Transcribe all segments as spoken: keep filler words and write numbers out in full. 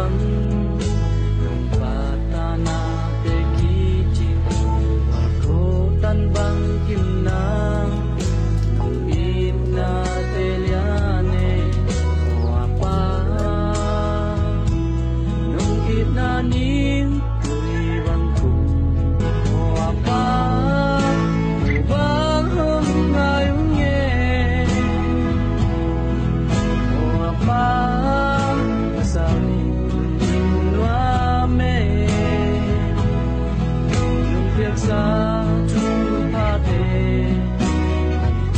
Nong pattana te kicing, tua ko tan bang kim nang. Nong itna te lian e, aw a Pa. Nong itna ning tui bang khum, aw a Pa. Bang hong ngai ung e, aw a Pa. Sau ning nuam e. Nong piaksa thuphate,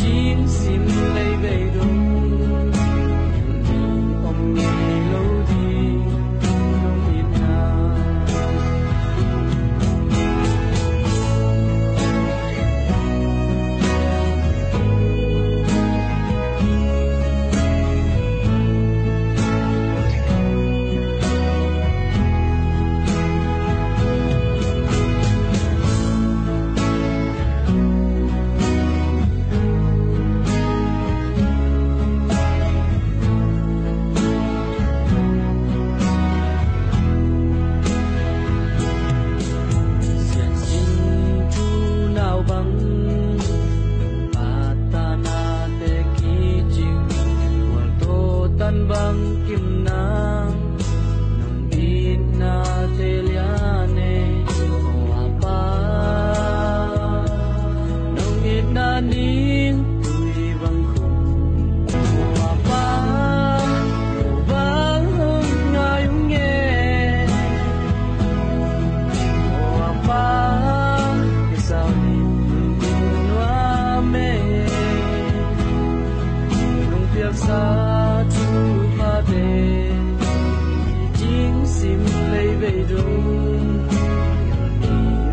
cing sim lei bei dong, om ngei lo ding nong itna. Siangtho nau bang, pattana te kicing, tual tawh tan bang kim nang. Nong itna te lian e, aw a Pa. Nong itna ning tui bang khum, aw a Pa. Bang hong ngai ung e, aw a Pa. Sau ning nuam e. Nong piaksa thuphate, cing sim lei bei dong,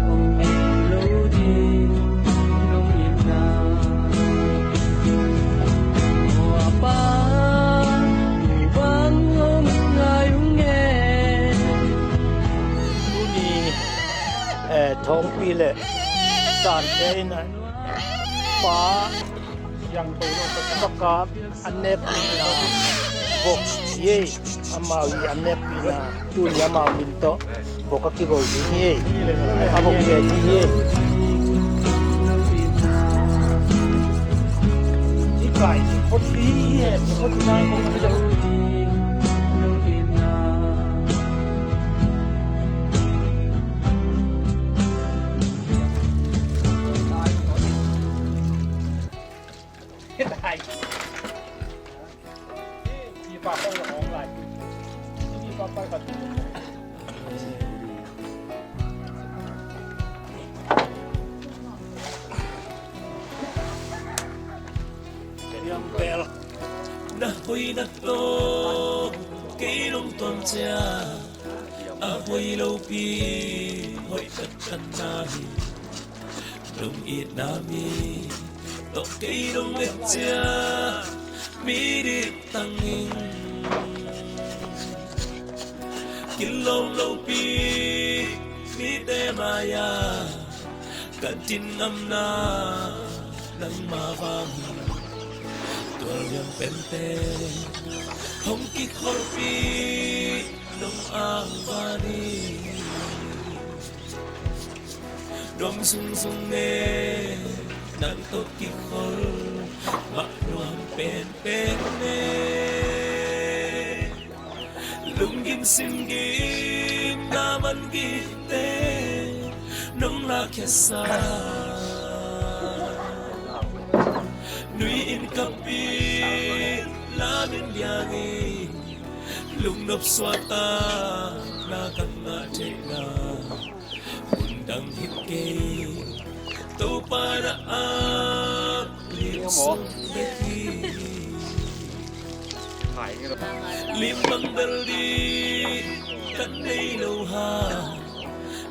om ngei lo ding nong itna. Aw a Pa, bang hong ngai ung e. Tuni, eh, Thawngpi le Sante in a pa, Pa Kap a neppihna vok hi ei. Amau i a neppihna tuni amau min tawh vok a kigo ding hi ei. A vok ngen ding hi ei. I kai i phot hi ei. Phot hi nai kong a mi lo. Piang pel. Na hoihna tawh kei nong tuam ciang, a hoih lopi hoih taktakna hi. Nong itna mi tawh kei nong et ciang, mi dik tang ing. Kilawm lopi mite mai-ah ka din ngamna nangma vang hi. Tua liang pente hong kikholpih nong angvan hi. Nuam sungzung ne, nang tawh kikhol mah nuam penpen ne. Lunggim simgim na man gihte nong lakkhiatsa. Nui in kapin lamin diangin lungnop suahtakna kan ngah theihna. Mundang hit kei, Topa na ap lim sung bek hi. Lim bang bel ding kan nei lo hang,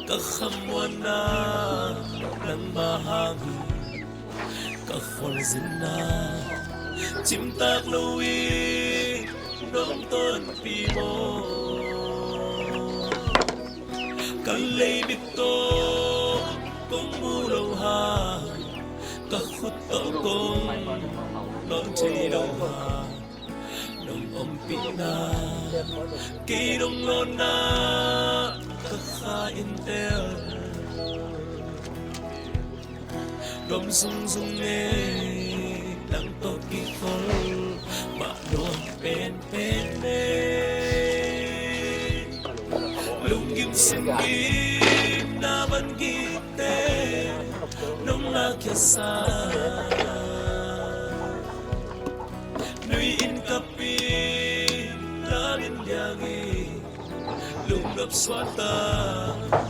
ka khamuanna nangma hang hi. Ka khualzinna cimtak lo in nong tonpih maw? Ka leimik tawh kong mu lo hang, ka khut tawh kong nawn thei lo hang, nong ompihna Kei dong lawhna ka kha in tel. Nuam zungzung e, nang tawh kikhol mah nuam penpen e. Lunggim singgimna van gikte nong lakkhiatsa. Nui in kapin lamin diangin lungnop suahta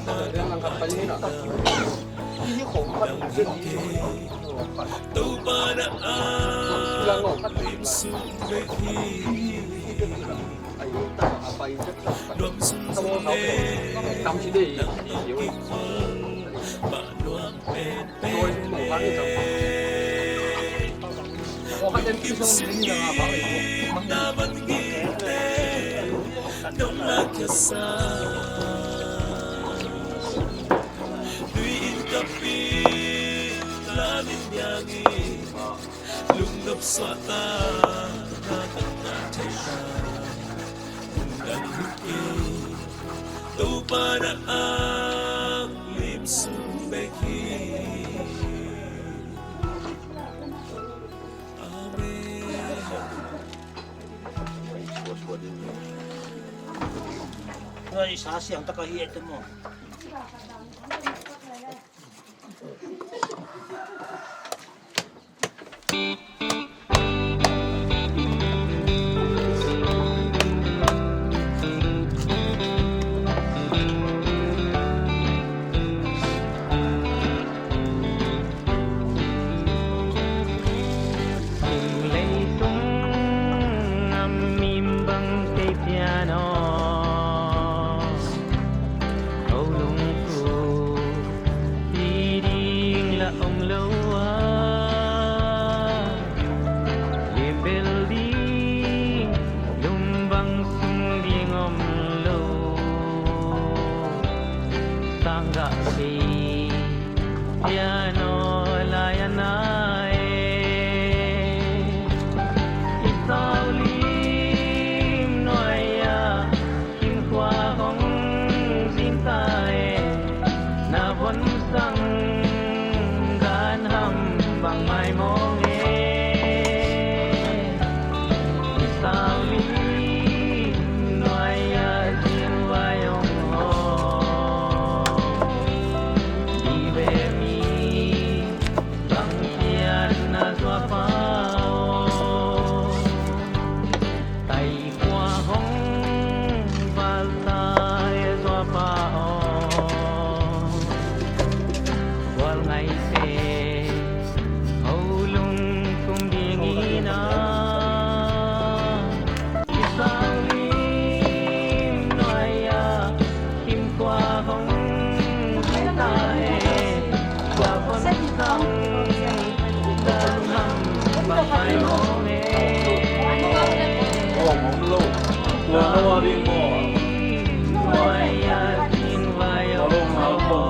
na dang pai na. Topa na a lim sung bek hi. Nuam sung sung e, nang tawh kikhol mah nuam penpen e. Lunggim singgimna van gikte nong lakkhiatsa. Nui in kapin lamin diangin lungnop suahta na ka ngah theihna. Undang hi kei, Topa na a lim sung bek hi. Amen. Oi, sa siang tak ahi e te maw. Leitung a mim bang kei pian aw, ko lungkung hi ding la om lo a, lepel ding lum bang sung ding om lo. Sanggah kei piano lai a na e, i sau lim nuai a Kim khua hong zin ta e, na von sang gan ham bang mai mong e. I sau lim nuai a zin vai hong hong, i ve mi bang kian na zua pa aw. Tai khua hong valta e zua pa aw. Gual ngaite ho lungkum dingin a, i sau lim nuai a Kim khua hong zin ta e, tua hong sang, tua hong bang mai mong e. Tua hong lo, tua lo a ding maw. Nuai a ding vai a lo hong lo.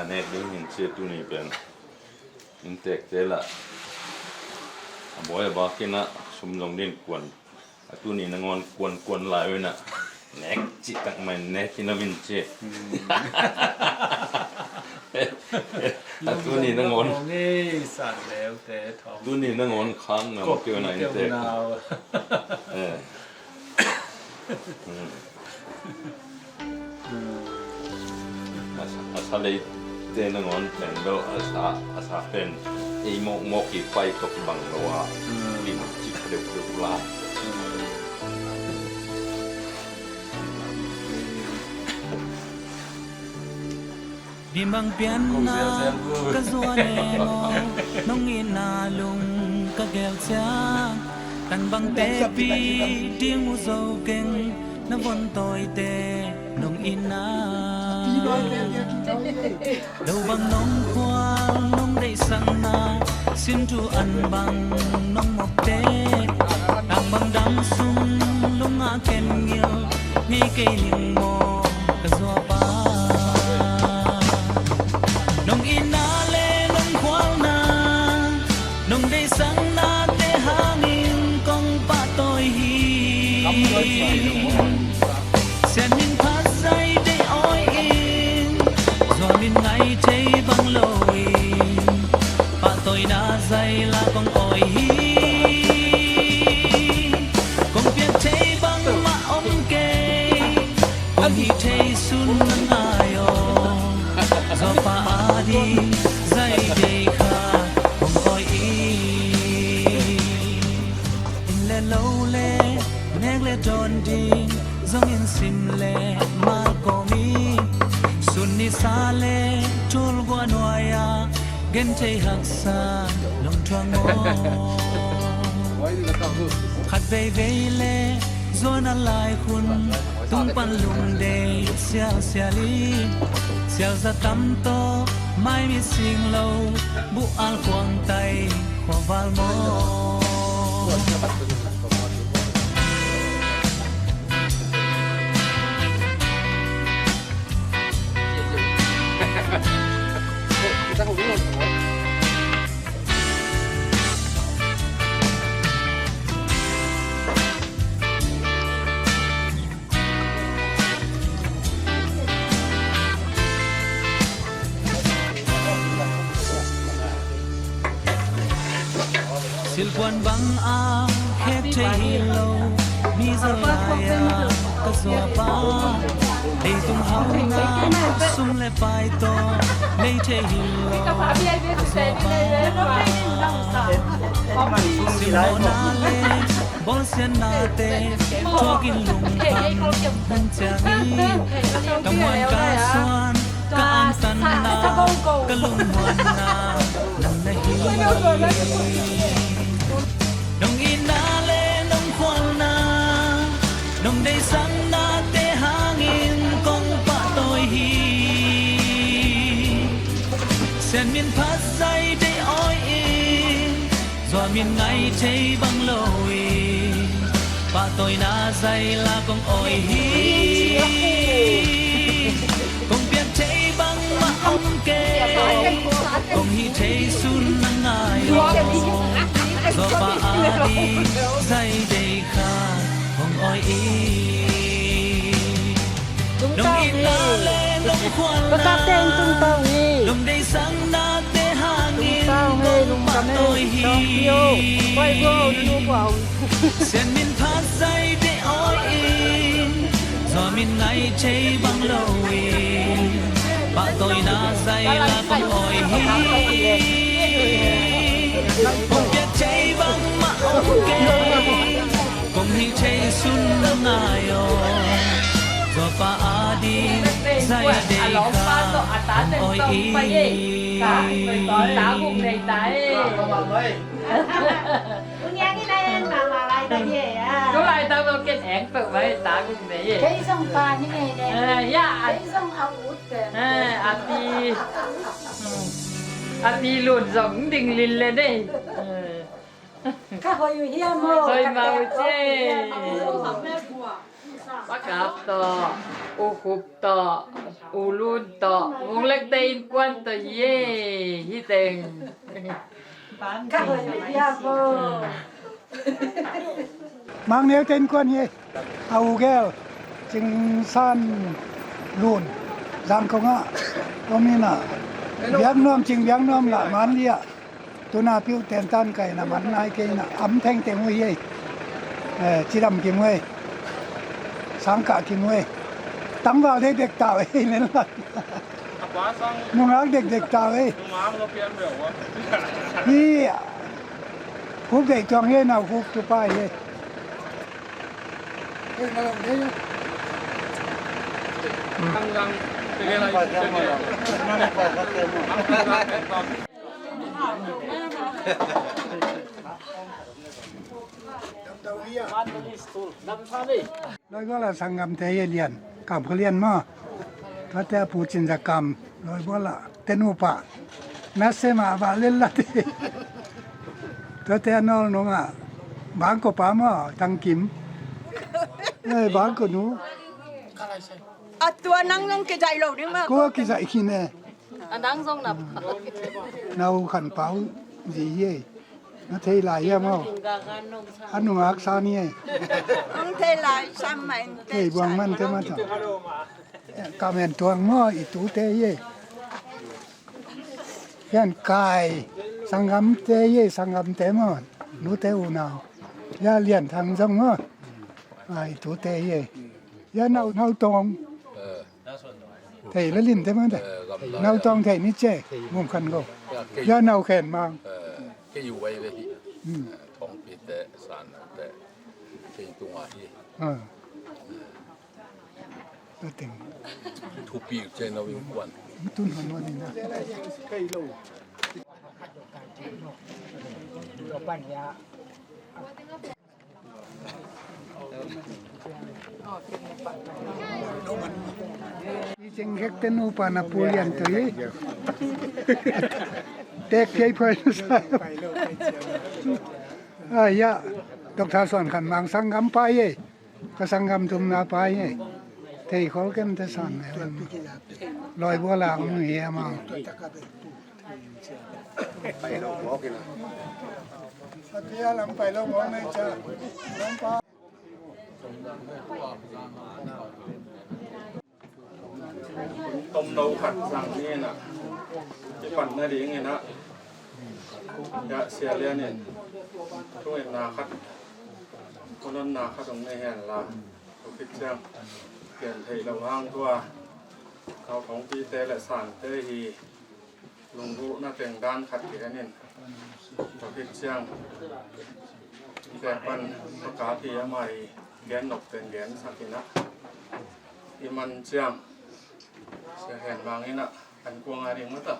Nek ding in cia tuni pen inntekte lah a bawi a bak in ah sum zong din kuan a tuni nangawn kuan kuan lai uh in ah nek cih tak mai nek in a vin ci. A tuni nangawn tuni nangawn khang ngam keu na inntek. A sa, a sa leite nangawn pen lo a sa, a sa pen ei mawkmawk i pai tok bang lo a lim cik deuhdeuh lai. Bimang pianna ka zuan e maw, nong itna lung ka gel ciang. Tan bang tepi ding uh zo keng, na von tawite nong itna. Lo bang nong khual nong deihsakna, sin thu an bang nong mawkte. Tang bang dam sung lungah ken ngil ngei kei ning maw ka zuapa. Nong itna le nong khualna, nong deihsaknate hangin kong pahtawi hi. Sian min phat zai deih awi in, zuan min ngai thei bang lo in, pahtawina zai la kong awi hi. Kong piak thei bangmah om kei, kong hih thei sun na ngai aw. Zuapa ading zai dei kha kong awi hi. In le lo le nek le dawn ding zong in sim le mal kawm hi. Sun nisa le tul guah nuai-ah gen thei haksa lungthuang maw. Khat veivei le zuan a lai hun tung pan lungdei sialsial hi. Sialza tam tawh mai mit sing lo, buh al kuang tai khuaval maw. Silhpuan bang a khek thei hi lo, mi zalai-a ka zuapa. Leitung hauna sum le pai tawh lei thei hi lo, ka zuapa. Silhmawhna le bawlsiatnate thuakin lungkham hun ciangin, ka muan ka suan ka antanna ka lungmuanna nang na hi. Nong itna le nong khualna, nong deihsaknate hangin kong pahtawi hi. Sian min phat zai deih awi in, zua min ngai thei bang lo in, pahtawina zai la kong awi hi. Kong piak thei bangmah om kei, kong hih thei sun na ngai aw. Zuapa ading zai dei kha kong awi hi. Nong itna le nong khualna, nong deihsaknate hangin kong Tawi hi. Sian min phat zai te awi in, zaw min ngai thei bang lo in, pahtawina zai la kong awi hi. Kong piak thei bang mah om kei, kong hih thei sun na ngai aw. Zaw pa a ding zai a dei kha kong awi hi. Tulai tak lo ken eng peuh mai tak ung nei. Kei zong pa ni ngei ne. Kei zong a ut te. Ati, ati lun zong ding lin le nei. Ka hoi uh hiam aw? Hoi mau ce. Pakap tawh, U Khup tawh, U Lun tawh, Vung Lek te innkuan tawh hi e, hi teng. Ka hoi uh hiam aw? Mang Neu te innkuan hi e. A u gel Cing San Lun, Zangkong ah om in ah, biak nuam Cing biak nuam lah man liah. Tuna piu ten tan kai na man nai kei na am theng teng uh hi ei. Eh, cidam kim uh ei. Sangkah kim uh ei. Tangval dek dek tau ei len lai. Nungak dek dek tau ei. Hi. Khup dek tuang hi ei, nau khup tu pa hi ei. Loi guala sanggamte hi lian, kam kha lian maw. Tuate a pu cin za kam, loi guala te nupa. Na se ma ba lel la te. Tuate a nol nunga. Bang ko pa maw, tang kim. Eh, bang ko nu. A tua nang nang ke jai lo ding ma. Ko ki jai khin e. A nang zong na pa. Nau khan pau zi hi e. Na thei lai hiam aw? A nungak sa ni e. Ang thei lai sam mai. Thei buang man te ma ta. Ka men tuang maw i tu te hi e. Hian kai sanggam te hi e, sanggam te maw. Nu te u nau. Ya lian thang zong maw. Ai tu te hi e. Ya nau nau tong. Thei la lin te mang te. Nau tawng thei ni ce. Mum khan go. Ya nau khen mang. Kei u wai ve hi. Thong pi te san te. Kei tunga hi. Tuting. Thupi ce nau in kuan. Tun hon wan ni na. Cing khek te nupa na pu lian tui. Tek kei phai na sa. Ai ya, Doctor Suan Khan Mang sanggam pa ye. Ka sanggam tum na pa ye. Thei khol kem te san ne. Loi bua la kong hi a mang. Pai lo mawk in a. Patia lam pai lo mawk nei ca. Lam pa. Tomno khat zang ni in a. Kipatna ding in a. Ya sia lian in. Thungetna khat. Khononna khat hong nei hen la. Tua khit ciang. Pian theih lo hang tua. Naupangpite le sangte hi. Lungruhna teng dan khat kihen in tua khit ciang tek pan pakati ama i gen nop pen gen sak in a i man ciang sia hen mang in a an kuang a ding mata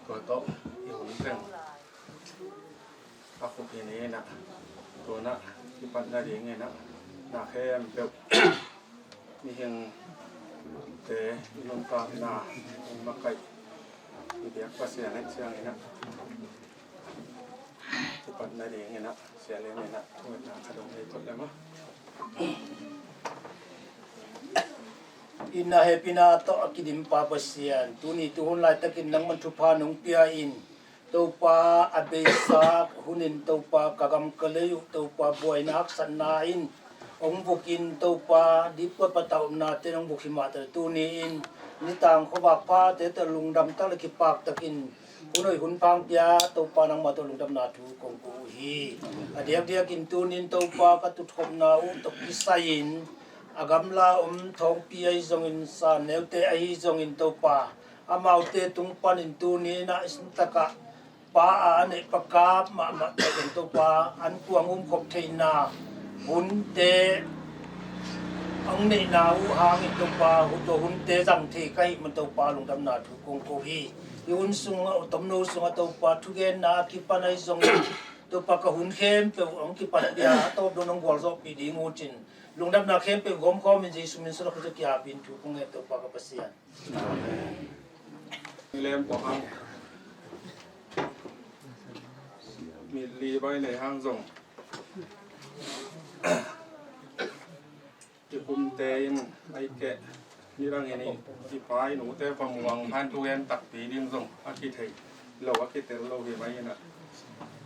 tua tawh i hun teng a khup hi ni in a tua na kipatna ding in a na khem peuh. Mihingte i nuntakna i makaih i biak Pasian heh ciangin ah kipatna dingin ah sia lem in ah thungetna khat hong nei phot lem a. Inn ah hehpihna tawh a kidim pa Pasian, tuni tuhun laitakin nangman thupha nong pia in, Topa, a beisa hunin Topa ka gam ka lei uh Topa buaina haksatna in hong bukin Topa dipkuat patauhnate in hong buk hi mah ta. Tuni in nitang khuavak phate tawh lungdam tak le kipak takin Hun hoih hun pha hong pia Topa, nangmah tawh lungdamna thu kong ko uh hi. A diakdiakin tunin Topa, ka tutkhopna uh tawh kisai-in a gamla om Thawngpi ahi zongin, San Neute ahi zongin Topa, amaute tung panin tunin a i sintakah Pa a a neih pakap mahmah takin Topa, an kuang umkhop theihna hunte hong neihna uh hangin Topa, tua hunte zang thei ka hih man Topa, lungdamna thu kong ko hi. Hih hun sungah, a tomno sungah Topa, thugenna a kipan ahi zongin Topa, ka hun khempeuh hong kipan pia, a tawp dong hong gualzawhpih ding uh cin, lungdamna khempeuh gawmkhawmin Jesu min suang a khuazia kiapin thu kong ngen Topa ka Pasian. Lem pawh hang, mit li bai nei hang zong, i kumte in a i keh nidangin i pa i nute va muang hang, thugen takpi ding zong a kithei lo, a kitel lo hi mai inah,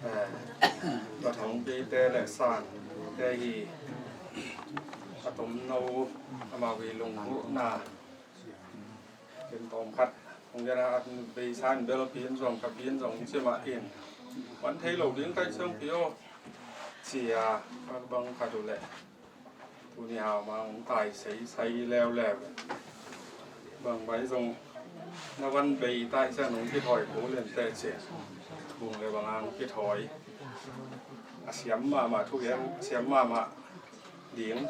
eh, Thawngpite le Sante hi a tomno, amau hi lunggulhna, ken tawm khat hong gen a, a beisan bel pin zong, ka pin zong ci mah in, van thei lo ding kai siangpi aw, ci-a, bang khat uh leh tuni hau mang hong tai seisei leuleu. Bang bai zong na van bei tai sian hong kithawi ko lenteh ci. Bung le bang hong kithawi. A siam mahmah, thugen a siam mahmah ding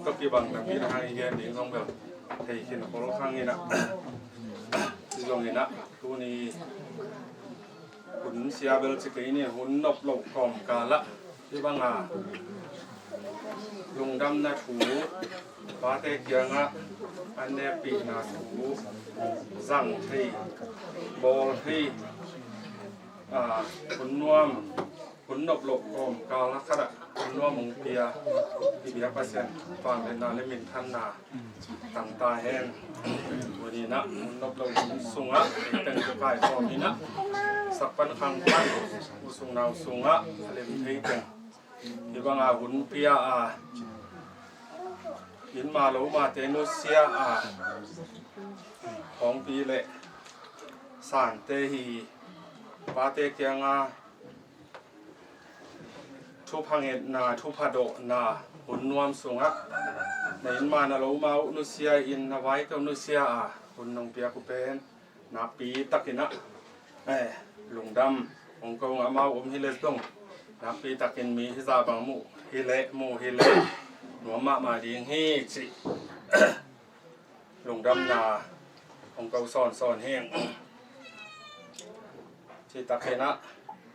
tawh kibang napi na hang i gen ding zong bel thei khin khol khang inah. Ci zong inah tuni hun sia bel ci kei ni, hun nop loh kawmkal ah hih banga lungdamna thu, pate kiangah an nekpihna thu zang thei, bawl thei, ah, hun nuam, hun nop loh kawmkal ah khat ah hun nuam hong pia i biak Pasian vangliatna le minthanna tang ta hen. Tuni inah hun nop loh hun sungah ei teng kaikhawm inah, sak pan khang pan, u sung nau sungah a lem thei teng, hih banga hun pia a, inn ma lo mate nusia a, Thawngpi le Sante hi pate kianga thupha ngetna, thupha dawhna hun nuam sungah, na inn ma na lo ma uh nusia in, na vaite uh nusia a hun nong piak uh pen nakpi takin ah, eh, lungdam hong ko ung. Amau om hi leh zong nakpi takin mi hizah bang muh hi leh, muh hi leh nuam mahmah ding hi cih lungdamna hong ko sawnsawn hi. Cih takin ah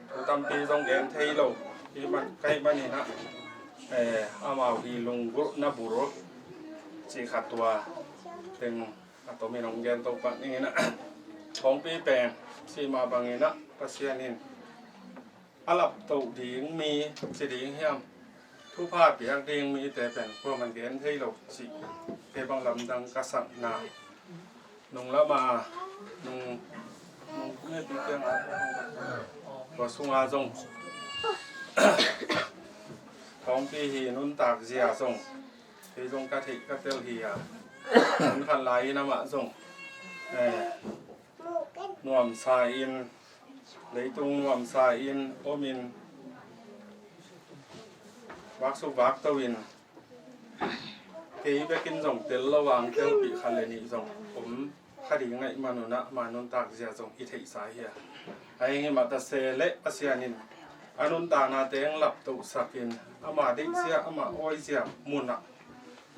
thu tampi zong gen thei lo, hih man, ka hih manin ah, eh, amau hi lunggulhna bul cih khat, tua teng a tomin hong gen to pah ning inah, Thawngpi pen cih mah bangin ah Pasian in a laptoh ding mi ci ding hiam, thupha piak ding mite pen kuaman gen thei lo cih, kei bang lamdang ka sakna, nung lamah, nung, nung ngepi kiangah, tua sungah zong Thawngpi hi nuntak zia zong, kei zong ka theih ka tel hi a, hun khat lai-in amah zong, eh, nuamsa in, leitung nuamsa in omin, vaksuk vakto in, kei bekin zong tel lo ang, telpih khat le nih zong om kha ding ahih manun ah, ama nuntak zia zong i theihsa hi a. Ahi hangin mah ta se leh Pasian in a nuntaknate hong laptohsak in, ama deihzia, ama awizia munah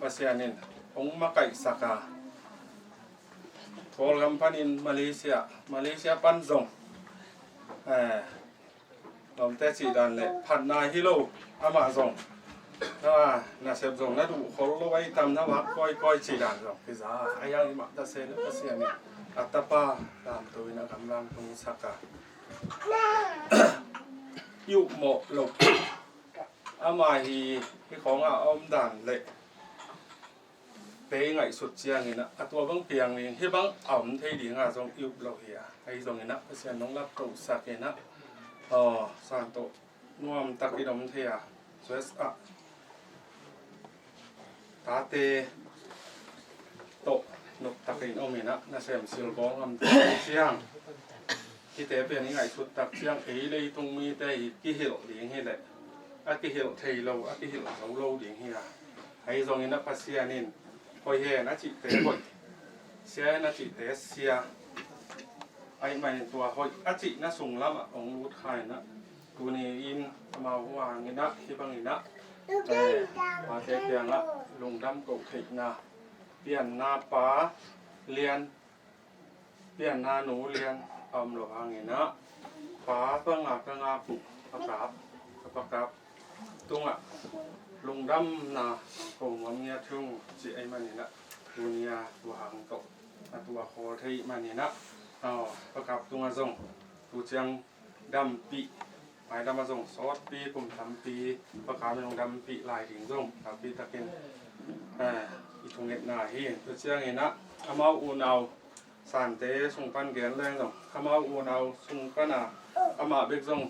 Pasian in hong makaihsak a, Kawlgam panin Malaysia, Malaysia pan zong, eh, lawmte cih dan le phatna hi lo, amah zong, na, nasep zong na duh khol lo, a i tam na vak kawikawi cih dan zong kiza a, a hiang i mah ta se le Pasian in a tapa lamto in a gamlang tung sak a, i upmawh lo. Ama hi, hi khawngah a om dan le te i ngaihsut ciangin ah, a tua bang piang ding, hih bang a om thei ding a zong i up lo hi a. Ahi zongin ah Pasian nong laptohsak in ah, aw, San tawh nuamtakin om thei a, U S ah tate tawh noptakin om in ah, nasem silbawl ngam thei ciang, Hihte pen i ngaihsut tak ciang ei leitung mite i kihilh ding hileh a kihilh thei lo, a kihilh zo lo ding hi a. Ahi zongin a Pasian in hoih hen a cihte hoih, sia hen a cihte sia, ahih manin tua hoih a cihna sunglamah hong lut kha in ah, tuni in amau hangin ah, hih bangin ah, eh, mate kiangah lungdam koh theihna, pianna pa lian, pianna nu lian a om lo hangin ah, pa banga ka ngak uh, Pa Kap, ka Pa Kap tungah lungdamna ko nuam ngiat hi ung, cih ahih manin ah, tuni a tua hang tawh a tua khawl thei manin ah, aw, Pa Kap tungah zong tu ciang dampih, mailam ah zong sawtpi kum tampi Pa Kap in hong dampih lai ding zong tampi takin, eh, i thungetna hi. Tu ciangin ah amau unau Sante sung pan gen leng zong, amau unau sung pan a, amah bek zong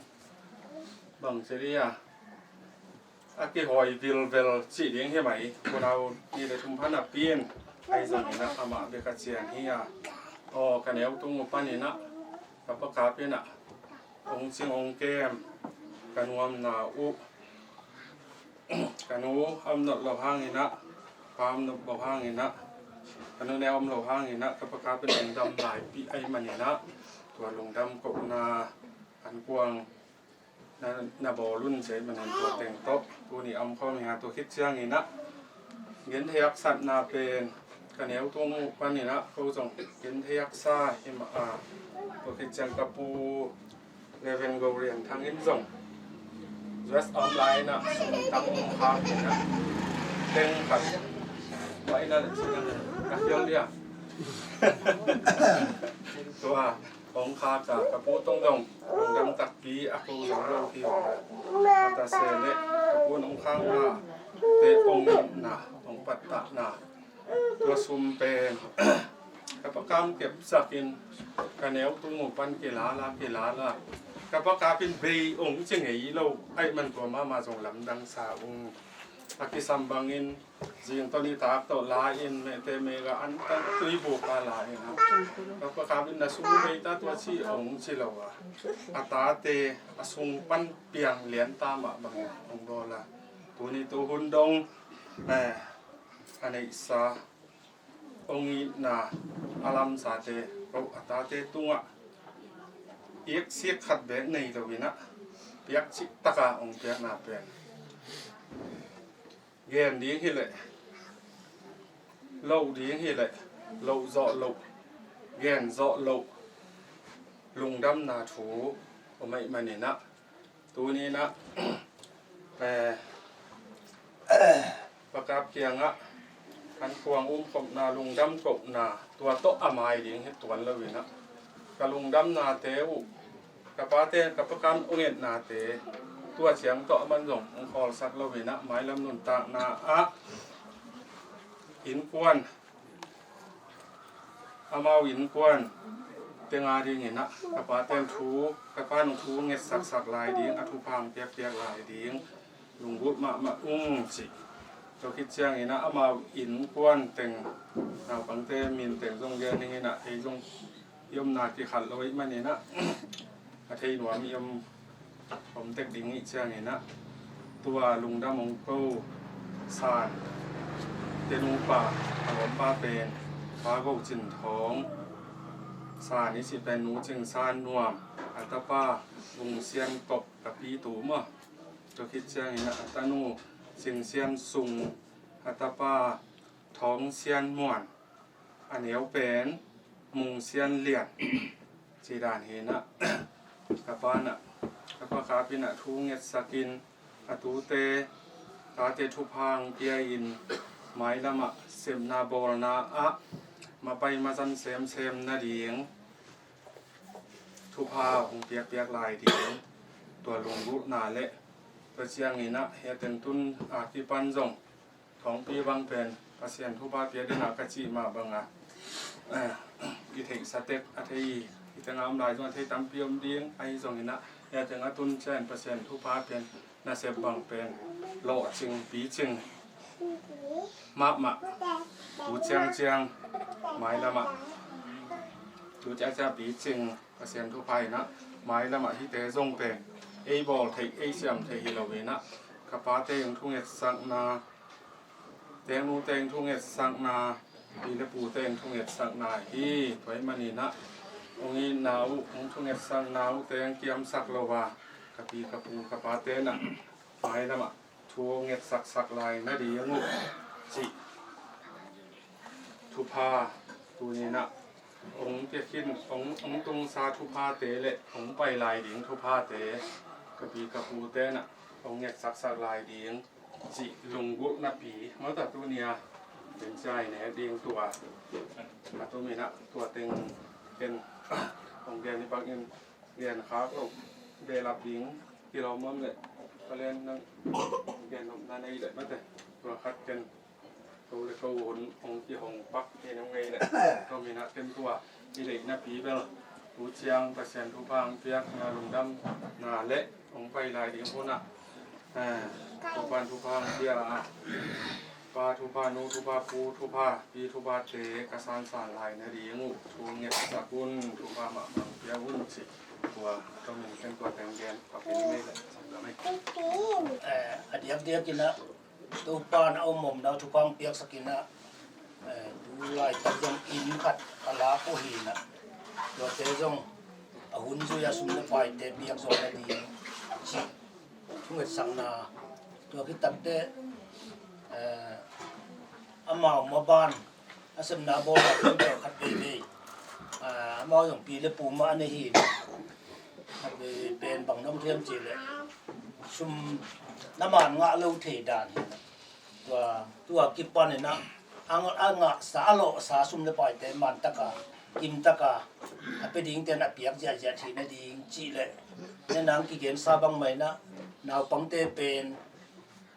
bang ci dih a, a kihawi vilvel cih ding hi mai. Unau nih le thum pan a pi in, ahi zongin ah amah bek a cian hi a. Aw, ka neu tung uh panin ah, ka Pa Kap in ah hong cing hong kem, ka nuamna uh, ka nu a om nop lo hangin ah, pa om nop lo hangin ah, ka nu neu om lo hangin ah, ka Pa Kap in lungdam laipih ahih manin ah, tua lungdam kohna ankuang na, na bawl un ci ahih manin tua teng tawh tuni a om khawm hi a. Tua khit ciangin ah, genthei haksatna pen ka neu tung uh panin ah ko zong genthei haksa hi mah a. Tua khit ciang ka pu Reverend Go Rian Thang in zong U S a om lai in ah, sum tam hong khak in ah, teng khat, tua in ah, ka hial dia. Tua hong khak a, ka pu tung zong lungdam takpi a ko zo lo hi. Mata se le ka pu in hong khakna te, hong itna, hong pattahna, tua sum pen ka Pa Kap kepsak in, ka neu tung uh pan kilala, kilala, ka Pa Kap in bei hong ci ngei lo ahih man tua mahmah zong lamdang sa ung. A kisam bangin zing tawh nitak tawh la in, mehte mega an tan tuibuk a la in ah, ka Pa Kap in na sum bei ta tua ci hong ci lo a, a tate a sung pan piang lian ta mah bangin hong bawl a. Tuni tu hun dong, eh, a neihsa hong itna a lamsate, ko a tate tungah iksik khat bek nei lo in ah, piak cih taka hong piakna pen gen ding hileh, loh ding hileh, loh zawh loh, gen zawh loh, lungdamna thu om ahih manin ah, tuni in ah, eh, Pa Kap kiangah ankuang umkhopna, lungdam kohna, tua tawh a mai ding hi tuan lo in ah, ka lungdamnate uh, ka pate, ka Pa Kap hong etnate, tua ciang tawh a man zong hong khawlsak lo in ah, mailam nuntakna ah innkuan, amau innkuan teng a dingin ah, ka pa teng thu, ka pa nung thu ngetsaksak lai ding, a thupha hong piakpiak lai ding, lunggulh mahmah ung cih. Tua khit ciangin ah, amau innkuan teng, naupangte min teng zong gen dingin ah, ei zong i omna kikhat lo ahih manin ah, a thei nuam i om, om tek ding ih ciangin ah, tua lungdam hong ko San te nupa, a lawmpa pen Pa Go Cin Thawng, San i cih pen Nu Cing San Nuam, a tapa Vung Sian Kop, ka pi tu maw. Tua khit ciangin ah, a tanu Cing Sian Sung, a tapa Thawng Sian Muan, a neu pen Mung Sian Lian, ci dan hi in ah, ka pa in ah, ka Pa Kap in ah thu ngetsak in, a tute, tate thupha hong pia in, mailam ah sepna bawlna ah mapai mazan semsem nading thupha hong piakpiak lai ding, tua lunggulhna le, tua ciangin ah, hih a teng tun a kipan zong Thawngpi bang pen Pasian thupha pia ding a ka cih mah bang a, eh, i theihsa tek, a thei, i teng a om lai zong a thei tampi om ding, ahi zongin ah, hih a teng a tun ciang Pasian thupha pian nasep bang pen lawhcing, picing mahmah, tu ciangciang mailam ah Tu ciacia picing Pasian thupha in ah, mailam ah hihte zong pen ei bawl theih, ei siam theih hi lo in ah, ka pate hong thungetsakna, tengnu teng thungetsakna, pi le pu teng thungetsakna hi. Tua ahih manin ah hong itna uh, hong thungetsakna uh teng kiamsak lo a, ka pi ka pu ka pate in ah mailam ah thu hong ngetsaksak lai nading uh cih thupha tuni in ah hong pia khin, hong, hong tungsa thuphate le hong pai lai ding thuphate ka pi ka pute in ah hong ngetsaksak lai ding cih lunggulhnapi, mata tuni a, ken ciai ne ding tua, a tum in ah tua teng ken hong gen hi bangin gen khak loh behlap ding kilawm om leh, ka len nang gen nopna nei leh mate, tua khat ken ko le ko hun hong kihong pak hi nang ngei leh, tua min ah ken tua i deihnapi bel tu ciang Pasian thupha hong piakna, lungdamna le hong pai lai ding hun ah, eh, Topa'n thupha hong pia a, pa thupha, nu thupha, pu thupha, pi thuphate ka sansan lai nading uh thu ngetsak un, thupha mahmah pia un cih tua, tua min ken tua teng gen pak in ngei leh, sam lam ei. Eh, a diakdiak in ah Topa'n a om omna thupha hong piaksak in ah, eh, tu laitak zong inn khat a lak uh hi in ah, tuate zong a hun zui a sum le paite piak zawh nading cih thungetsakna, tua khit takteh, eh, amau maban a sepna bawlna khempeuh khat veivei, eh, amau zong pi le pu mah a nei hi in ah, khat veivei pen bang na om hiam cih leh sum na man ngah lo thei dan hi in ah, tua, tua kipan in ah, a, a ngahsa, a lawhsa sum le paite man taka, kim taka a pia dingte'n a piak ziahziah theih nading cih leh, tua nang kigensa bangmah in ah, naupangte pen,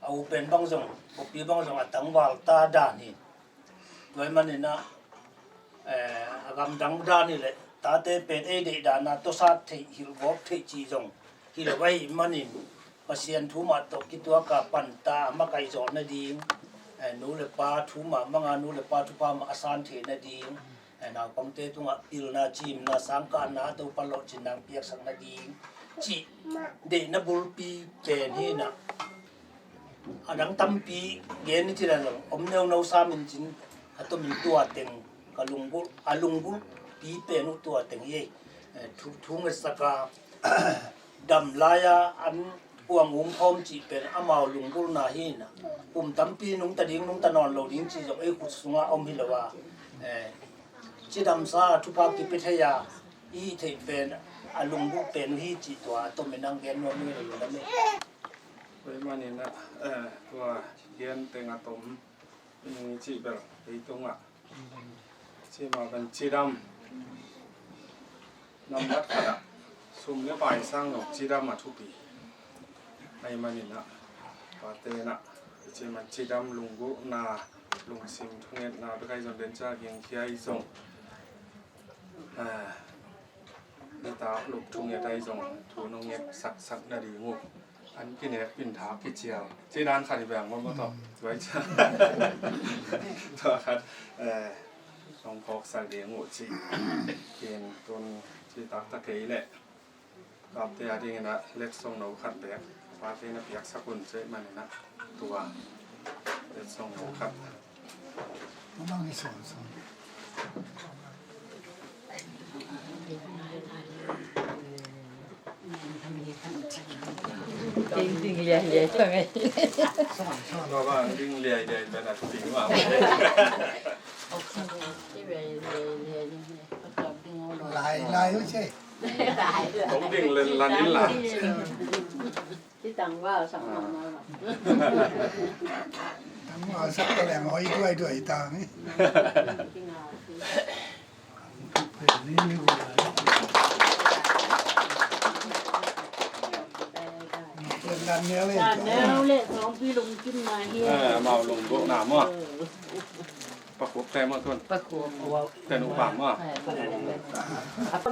a u pen bang zong, khuapi bang zong a tangval ta dan hi. Tua ahih manin ah, eh, a gamdang dan hi leh, tate pen ei deih dan a tawsat theih, hilhgawp theih cih zong hi lo ahih manin, Pasian thu mah tawh kituak a pan ta a makaih zawh nading, eh, nu le pa thu mah mang a, nu le pa thupha mah a san theih nading, eh, naupangte tungah pilna, ciimna, sangkahna, a Topa lawhcinna hong piaksak nading cih deihna bulpi pen hi in ah, a dang tampi gen ni ci leh zong om neuno sam in cin, a tua min tua teng ka lunggulh, a lunggulhpi pen uh tua teng hi. Eh, thu, thu ngetsak a, dam lai-a an kuang um khawm cih pen amau lunggulhna hi in ah, kum tampi nungta ding, nungta nawn lo ding cih zong ei khut sungah om hi lo a, eh, cidamsa thupha kipia thei a i hih theih pen a lunggulh pen uh hi cih tua, a tom in hong gen nuam ing ei, lungdam ei. Tua ahih manin ah, eh, tua gen teng a tom i cih bel, ei tungah cih mah bel cidam. Nambat khat ah sum le pai sang lo cidam a thupi ahih manin ah, pate'n ah i cih mah cidam, lunggulhna, lungsim thungetna bek ahi zong, den ciang gingkhia ahi zong, ah, nitak luk thunget ahi zong thu nong nget saksak nading uh, an kinek pinthak kicial cih dan khat hi bang maw, maw tawh. Tua hi ciang, tua khat, eh, nong phawksak ding uh cih kin tun cih taktak kei leh, kapte a dingin ah letsong no khat bek pate na piaksak un cih manin ah, tua letsong no khat. Ding, ding liailiai ta ngei. Tua bang ding liailiai ta na ding bang. Lai, lai uh cih. Hong ding len lan in la. Ci tangval sak mahmah lo. Tangval sak ta leng hoih duaiduai ta ni. Lan neu le. Lan neu le, sawngpi lungkim na hi. Eh, amau lunggulhna maw. Pakhup te maw tun. Pakhup. Te nu pam maw.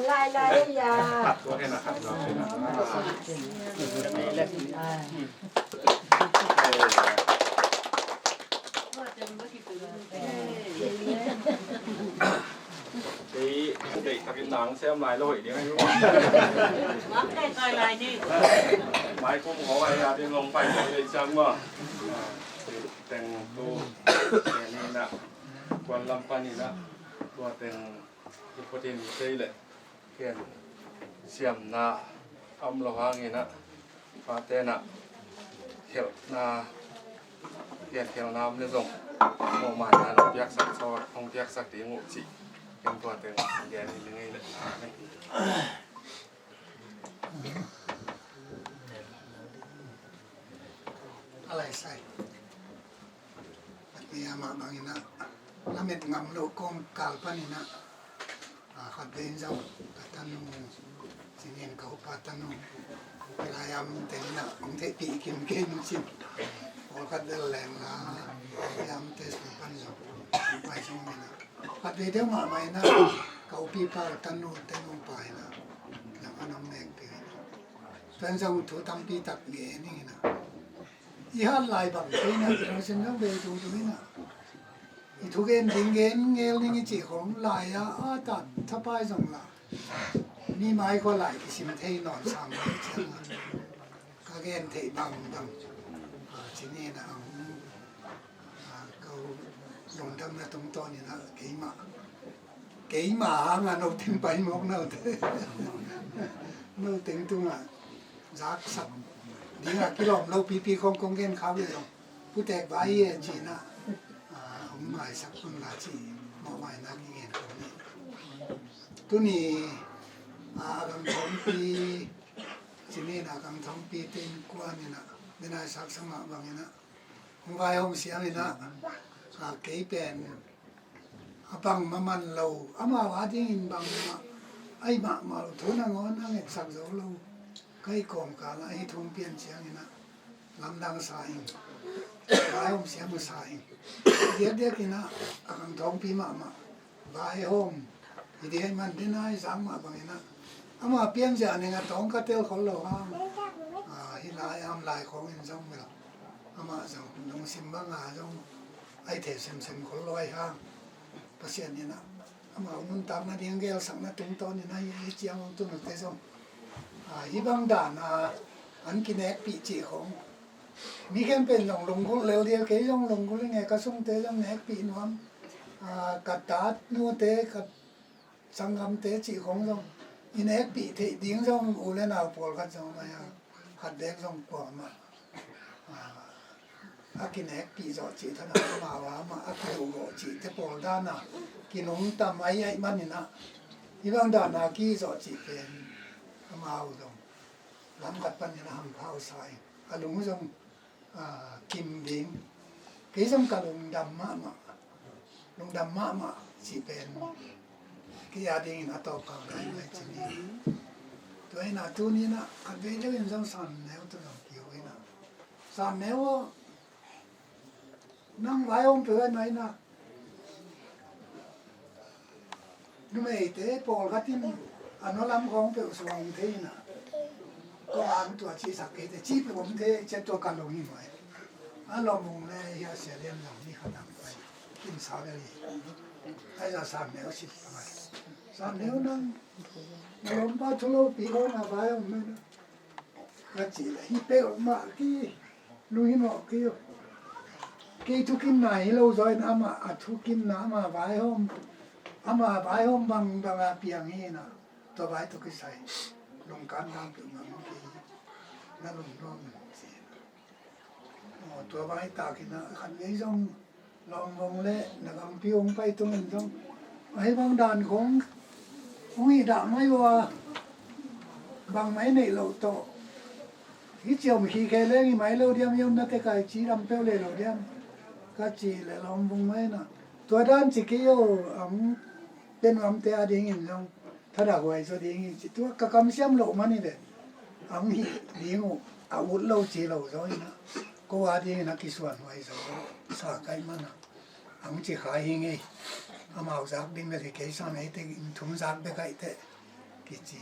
Lai lai ya. Khat tua hen a khat tua hen a. Kei, kei takin Nang sem lai lo hi ding ahi. Mai kum khawng ahi a ding long pai lo hi ding ciang maw. Teng tu teng ni na kuan lam pan ni na tua teng tu patin sei le ken siamna om lo hang ni na. Pate na khelhna, pian khelhna om le zong mawhmaina hong piaksak sawt, hong piaksak ding uh cih ken tua teng gen hi ngei le. A lai sai. At ni a mah bangin ah lamet ngam lo kawm kal panin ah, a, khat vei in zong ka tanu, cinin ka upa tanu, lai am te in ah hong theihpih kim kei nu cin. Pawlkhat bel leng la, lai am te sung pan zong mai zong min ah khat vei deuh mahmah in ah ka upi pa tanu tanu pa in ah zong an hong nek pih in ah, tuan zong thu tampi tak ngen in ah, i hat lai bang kei na, i lungsim zong bei tung tung in ah, i thugen ding gen ngel ning i cih khong lai a, a tat thapai zong la, mi mai khua lai kisim thei nawn sang mai ciang a, ka gen theih bang bang, a, cinin ah, a, ko lungdamna tungtawn in ah keimah, keimah hang a no teng pai mawk no te, no teng tung ah zaksak ding a kilawm lo pipi khong kong gen khau le zong putek vai e cin ah, a, hong maisak pun la ci mawhmaina kigen khong ni. Tuni, a, a gam thawngpi, cinin a gam thawngpi te innkuan in ah, den a i sak sa mah bangin ah hong vaihawm siam in ah, a, kei pen a bangmah man lo, amau a dingin bangmah, a hi mahmah lo, thu nangawn a ngetsak zo lo ka hi kawmkal ah hih thu hong pian ciangin ah lamdang sa ing, vaihawm siam uh sa ing. Diakdiak in ah a gam thawngpi mahmah vaihawm hi ding ahih man den a i zak mah bangin ah, ama pianzia ning a tawng ka tel khol lo hang, a, hih lai am lai khawng in zong mel amah zong lungsim bang a zong a i thei semsem khol lo ahih hang, Pasian in ah amau nuntakna ding gelsakna tungtawn in ah hih ciang hong tun uh te zong, a, hih bang dan a an kinekpih cih khong mi khempeuh in zong lunggulh lel ding, kei zong lunggulh ing e, ka sungte zong nekpih nuam, a, ka tat nute, ka sanggamte cih khong zong i nekpih theih ding zong u le nau pawlkhat zong mai a, khat bek zong kuamah, a, a kinekpih zawh cih thadah amau a mah a kiduh gawh cihte pawl dan a kinungta mai ahih manin ah, hih bang dan a kizawh cih pen amau zong lam khat panin a hampha uh sa ing, a lung zong, a, kim ding. Kei zong ka lungdam mahmah, lungdam mahmah cih pen kei a dingin a tawpkha ngai ngai ci ni. Tua in ah tuni in ah khat vei deuh in zong San Neu tawh zong kiho in ah, San Neu aw, nang vaihawm peuh a, mai na numeite pawlkhat in a nua lam khawng peuh suang thei in ah, kong ang tua cihsak kei te, cih peuh om thei, cia tua ka lung hi mai. A lawmvung le hia sia lian zong ni khat ang pai kinsa vel hi. Ai za San Neu sit mai. San Neu nang na lawmpa thu lopi khawng a vaihawm mai na. Ka cih leh hih peuhmah ki lunghin awh kei uh. Kei thukimna hi lo zaw in amah a thukimna, amah vaihawm, amah vaihawm bangbang a piang hi na, tua vai tawh kisai lungkan dang peuhmah om kei hi. Na lungnuam in ci. Aw, tua vai takin a khat vei zong lawmvung le na gampi hong pai tungin zong ahi bang dan khong hong hih dah mai uh a, bangmah i neih loh tawh hih ciom khikhe leng i mai lo diam, i omna te kai ci lam peuh le lo diam ka cih leh lawmvung mai na. Tua dan ci kei aw, ang pen nuamte a dingin zong thadah huai zaw ding hi ci, tua ka kamsiam loh man hi ve. Ang hih ding uh a ut lo ci lo zaw hi na, ko a dingin a kisuan huai zaw sa kaih man a, ang ci khai hi ngei. Amau zak ding bel hi kei sam ei te in thum zak bek aih teh kici.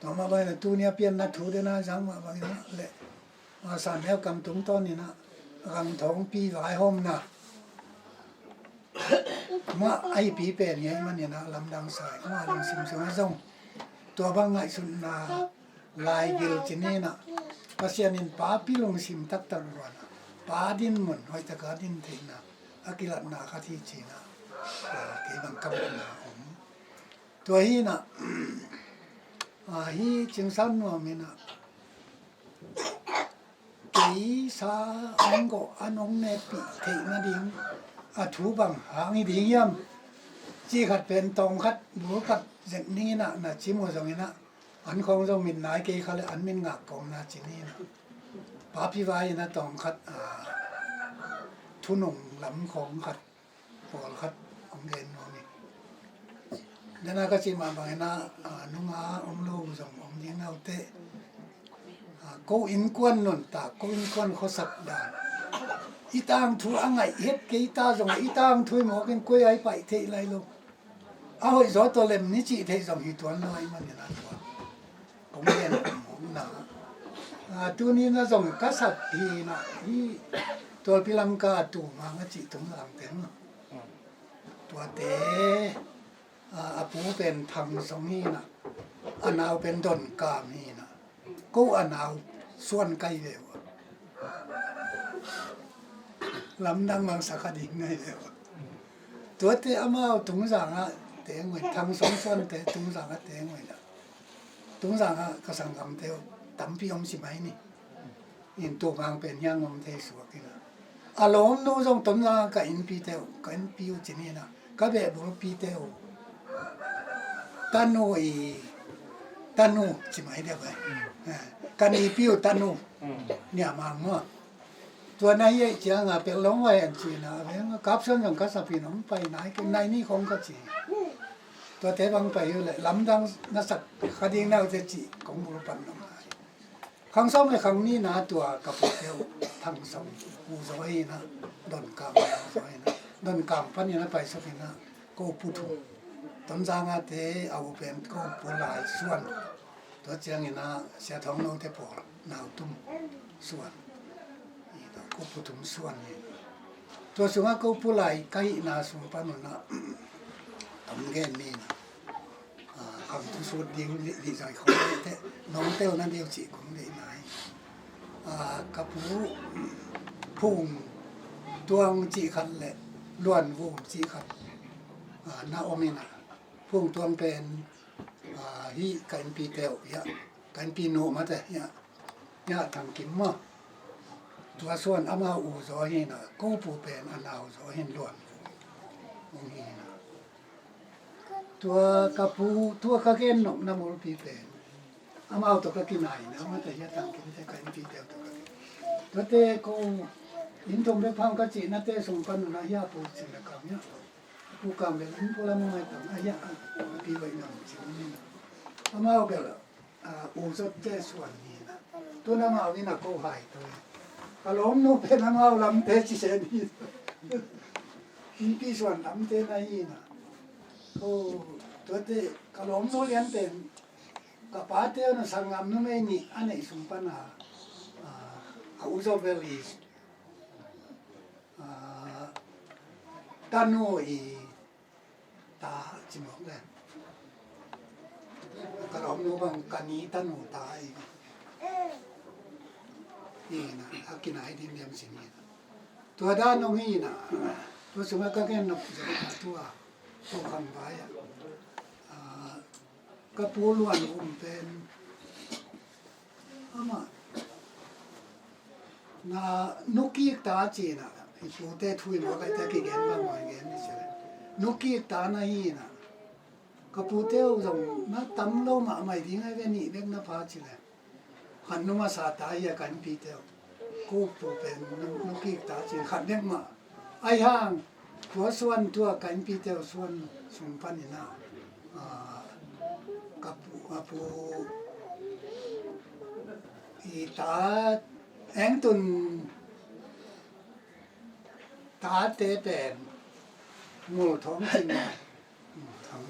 Tua mah bangin a tuni a pianna thu den a zak mah bangin a leh a San Neu kam tungtawnin a gam thawngpi vaihawmna Mah a hipi pen hi ahih manin ah lamdang sa hi. Mah lungsim sungah zong tua bang ngaihsutna laigil ci ni in ah, Pasian in papi lungsim taktak luan ah, pa dinmun hoih taka din theihna a kilatna khat hi ci in ah, kei bang ka muhna om. Tua hi in ah, ah, hi Cing San Nuam in ah, kei sa an gawh an hong neppih theih nading a thu bang hang hi ding hiam cih khat pen tawm khat bul khat zek ning in ah na cim uh zong in ah, an khawng zong min nai kei kha leh an min ngak kawmna ci ni in ah, papi vai in ah tawm khat, ah, thunung lam khawng khat pawlkhat hong gen nuam hi. Dena ka cih mah bangin ah, ah, nunga om lo zong om ding na uh teh, ah, ko innkuan nuntak, ko innkuan khuasak dan, i tangthu a ngaih het kei ta zong, i tangthu i mawkin koi ai paih theih lai lo. A hoih zaw tawh lem ni cih theih zong hi tuan lo ahih manin ah tua kong gen a mawkna. Ah, tuni na zong ka sak hi in ah, hi Tualpi Lamka Tumang a cih Tumzang teng, tuate, ah, a pu pen Thang Song hi in ah, a nau pen Don Kam hi in ah, ko a nau Suan kai ve uh. Lamdang bang sa kha ding ngai ve uh. Tuate amau Tungzang ah teng uh in, Thang Song Suante Tungzang ah teng uh in ah, Tungzang ah ka sanggamte uh tampi om si mai ni. In Tumang pen hiang om thei suak in ah, a lawmnu zong Tonzang ah ka innpite uh, ka innpi uh ci ni in ah, ka behbulpite uh, tanu i, tanu ci mai dia bai. Eh, ka nipi uh tanu, Niamang maw. Tua na hi ahih ciangin ah pek lawng vai an ci in ah, a veng ah Kapsuan zong ka sap in ah, hong pai nai kei, nai ni khong ka ci. Tuate bang pai uh leh lamdang na sak kha ding na uh teh cih kong bul pan lawng. Khang sawm le khang nihna tua ka pute uh Thang Song u zaw hi in ah, Don Kam u zaw hi in ah, Don Kam panin a paisuk in ah, ko pu thum, Tonzang ah te a u pen ko pu Lai Suan. Tua ciangin ah Sia Thawng Lo te pawl nau tum Suan, ko pu thum Suan hi. Tua sungah ko pu Lai ka hihna sung pan un ah, tom gen ni in ah, ah, khang thusut ding lih, lih zai khawng leh teh nong telna deuh cih kong deihna hi. Ah, ka pu Phung Tuang cih khat leh Luan Vum cih khat, ah, na om in ah, Phung Tuang pen, ah, hih ka innpite uh hiah, ka innpi nu mate hiah, hiah Thang Kim maw. Tua Suan amau u zaw hi in ah, ko pu pen a nau zaw hi in Luan Vum hong hi in ah. Tua ka pu, tua ka gen nopna bulpi pen amau tawh ka kinai na, amau tawh hiah Thang Kimte ka innpite uh tawh ka kinai. Tuate ko inn thum bek phang ka cihnate sung pan un ah hiah Pu Cin le Kam hiah, Pu Kam le Pu Lam Ngai Tam ah hiah, a pi vai ngam cin ni na. Amau bel ah, ah, u zawtte Suan ni na. Tun amau in ah ko hai to hi. Ka lawmnu pen amau Lamte ci se ni. Innpi Suan Lamte na hi na. Ko, tuate ka lawmnu lian pen ka pate un ah sanggam numei nih a neih sung pan a, ah, a u zaw bel hi. Ah, tanu i ta ci mawk le. Ka lawmnu bang ka ni tanu ta i. Hi na, a kinai din liam sin hi na. Tua dan om hi na. Tua sungah ka gen nop zong ka tua. Tua khang vai ah. Ah, ka pu Luan Vum pen amah na nukik ta ci na, i pute thu i mawk aite kigen bang mawk i gen ni ci le. Nukik ta na hi na. Ka pute uh zong na tam lo mahmah ding ai ve, nih bek na pha ci le. Khat nu masa ta hi a, ka innpite uh. Ko pu pen nu, nukik ta ci khat bek mah. Ahi hang tua Suan tua ka innpite uh Suan sung panin ah, ah, ka pu, a pu i ta Engtun tate pen Mul Thawng Cing Ngai. Mul Thawng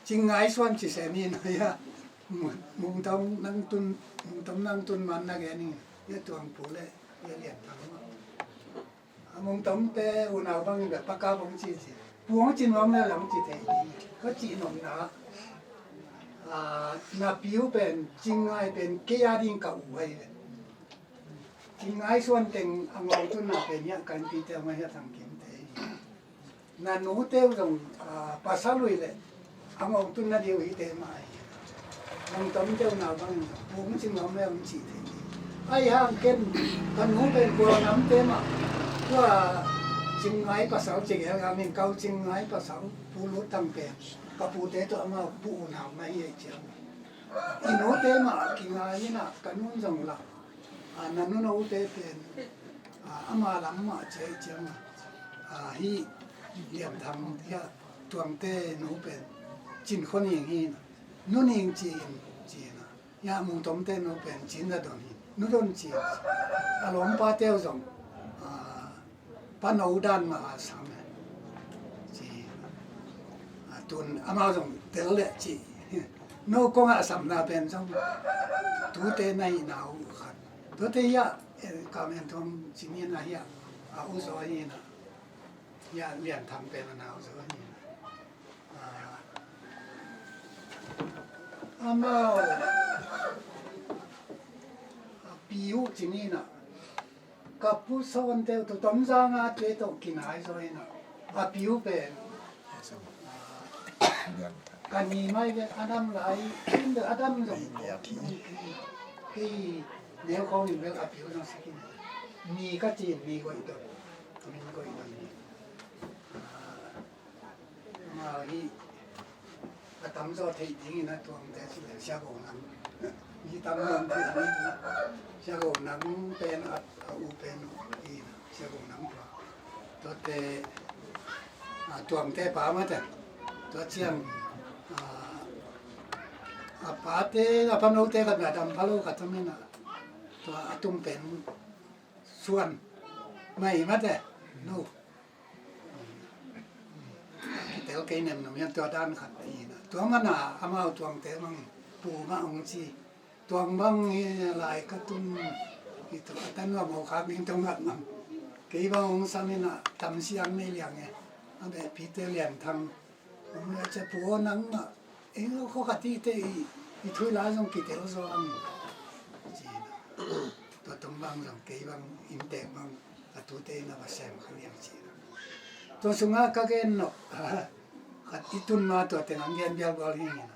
Cing Ngai Suan ci se ni na hia. Mul, Mul Thawng Nang Tun, Mul Thawng Nang Tun man na gen ni hia, Tuang Pu le hia Lian Thang. A Mung Tomte unau bangin bel Pa Kap hong ci ci. Pu hong ci nuam le lam ci thei ding. Ka cih nopna, a, na pi uh pen Cing Ngai pen kei a ding ka u ahi ve. Cing Ngai Suan teng a ngawng tunna pen hiah ka innpite hong ahi a Thang Kim te hi. Na nute uh zong, a, pasal uh hi leh a ngawng tunna ding uh hite mah hi. Mung Tomte unau bangin zong Pu hong ci nuam le hong ci thei hi. Ahi hang ken ka nu pen Gual namte mah, tua Cing Ngai pasal ci gel hangin kau Cing Ngai pasal Pu Lut Thang pen ka pute tawh amau pu unau mah hi ei ciang. I nute mah kingai inah ka nun zong lah, a, na nu note pen, a, ama lam mah ci ei ciang, a, hih Lian Thang hiah Tuangte nu pen Cin Khua Ning hi inah, Nu Ning ci in ci inah, hiah Mung Tomte nu pen Cin Za Don hi, Nu Don ci in. A lawmpate uh zong, a, Pa No dan mah a sam e. Ci, a, tun amau zong tel leh ci. No kong a samna pen zong tute na hihna uh khat. Tuate hiah, eh, Kam En Thom ci ni na hiah, a, u zaw hi na. Hiah Lian Thang pen a nau zaw hi na. A, amau a pi uh ci ni na. Ka pu Sawnte uh, tua Tom Za Ngate tawh kinai zaw inah, a pi uh pen, a, ka ni mai ve, a dam lai in, a dam zong kei neu khawng in bel a pi uh zong sikin, ni ka ci in, ni Goih Don, min Goih Don ni. A, Amau hi a tamzaw theih dingin a Tuangte ci leh Sia Go Nang. Mi tamzaw theih dingin Sia Go Nang pen a, a u pen uh hi na, Sia Go Nang tua. Tuate, a, Tuangte pa mah te. Tua ciang, a, a pate, a panote khat na dam pha lo khat om hi na. Tua a tum pen Suan mah hi mah te. Nu. Kitel kei nemnum hian tua dan khat hi na. Tua mana amau Tuangte bangin pu mah hong ci. Tuang bang hi lai ka tun hi tua a tan nuam ho khak ding tua ngat mang. Kei bang hong sam hi na, tam siang nei liang e. A beh pite Lian Thang. Hong le cia pu nang mah. Eng lo kho khat hi te i, i thui lai zong kitel zaw ang. Ci na. Tua tong bang zong kei bang inntek bang. A tute na va sem kha liang ci na. Tua sunga ka gen nop khat i tun ma tua teng ang gen bial bial hi na.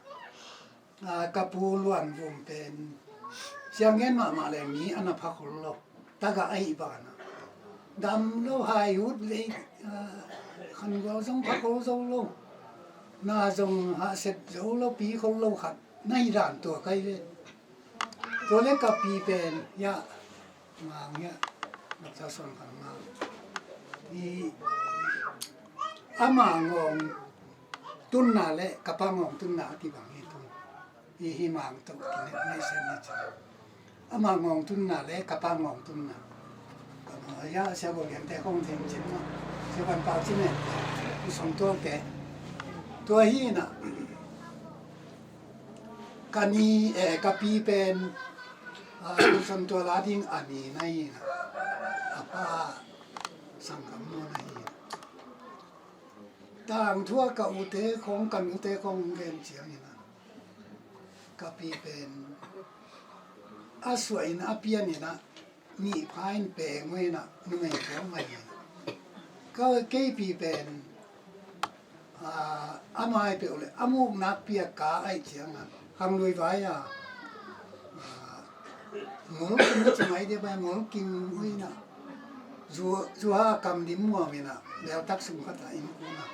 A, ka pu Luan Vum pen siang gen mahmah le mi a na pha khol lo. Taga a ih bana dam lo, hai ut le, a, khan gual zong pha khol zo lo. Na zong hahset zo lo, pi khol lo khat. Na hi dan tua kai ve. Tua le ka pi pen, ya, Mang ya, Doctor Suan Khan Mang. I, ama ngawng tunna le ka pa ngawng tunna a kibang hi tun. I hi Mang tawh kinek mai sem ni ci. Ama ngawng tunna le ka pa ngawng tunna. Ka ma ya sia go lian te kong theng cin ma. Sia ban pau cin ne. Song tuang te. Tua hi na. Ka ni, eh, ka pi pen, a, Pu Son Tua la ding a ni na hi na. A pa sanggam maw na hi na. Tangthu a ka ute khong, ka nute khong gen ciang hi na. Ka pi pen a suah in a pian hi na. Nih pha in peng uh hi na, numei peng mah hi na. Ka kei pi pen, a, a mai peuh le a muk nak piak ka aih ciang a, hang lui vai a, a, ngol kim ci mai dia bai ngol kim uh hi na. Zu, zu ha kam dim muam hi na, bel tak sung khat a in kun a.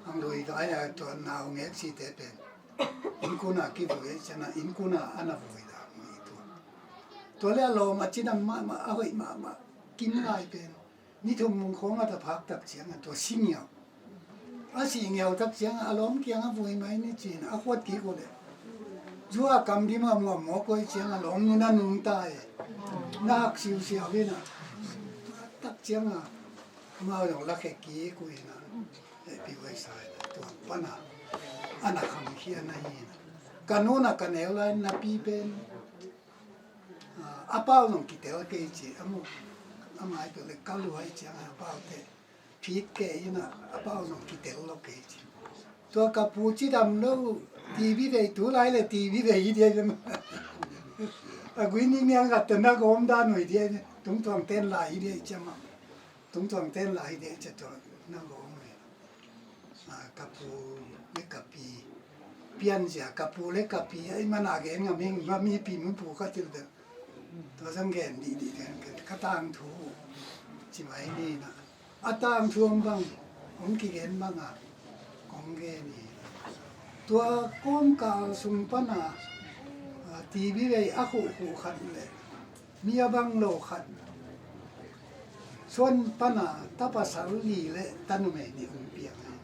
Hang lui vai a tua nau ngek si te pen. In kun a kivui ciang a, in kun a ana vui da mu i tua. Tua le a lawm a cidam mahmah, a hoih mahmah, kim lai pen. Ni thum mung khawng a ta phak tak ciang a tua si ngiau. A si ngiau tak ciang a lawm kiang a vui mai ni cin a khuat kik uh le. Zu a kam dim a muam mawk uh ciang a lawm nun a nung ta e. Nak siusiau hi na. Tak ciang a mau zong la khe kik uh hi na. E pi vai sai na. Tua pan a. Ana kham khia na hi na. Ka nu na ka neu lai na pi pen. A, a pau zong kitel kei ci, a mu, Amah pen le ka luai ciang a pau te phit kei in a, a pau zong kitel lo kei ci. Tua ka pu cidam lo, T V vei tu lai le T V vei hi dia. A gui ni niang khat te na gawm dan ui dia, tungtuang ten lai hi dia ciang ma. Tungtuang ten lai hi dia ciang tua na gawm ui. A, ka pu le ka pi. Pianzia ka pu le ka pi. Ai mana gen ngam hing, ma mi pi mun pu ka til de. Tua zang gen di di den ka tangthu. Ci mai ni na. A tangthu om bang, om kigen bang a, kong gen hi. Tua kawmkal sung pana, a, T V vei a khuhkhuh khat le, mi a bang lo khat. Suan pana, ta pasal li le, ta numei ni om piang hi.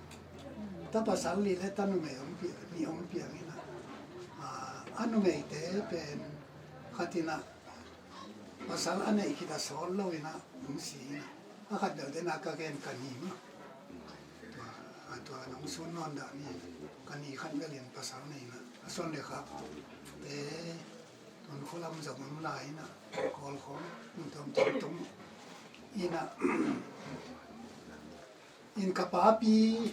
Ta pasal li le, ta numei om pi-, ni om piang hi na. A, a numei te pen, khat in a, pasal a neih khit a sawt lo in a, hong si in a. A khat bel den a ka gen ka ni ma. Tua, a tua nong sun nawn dah ni. Ka ni khat bel in pasal nei in a. A suan le khak te, tun khulam zong om lai in a. Kawl khong, tung tung tung in a. In ka papi,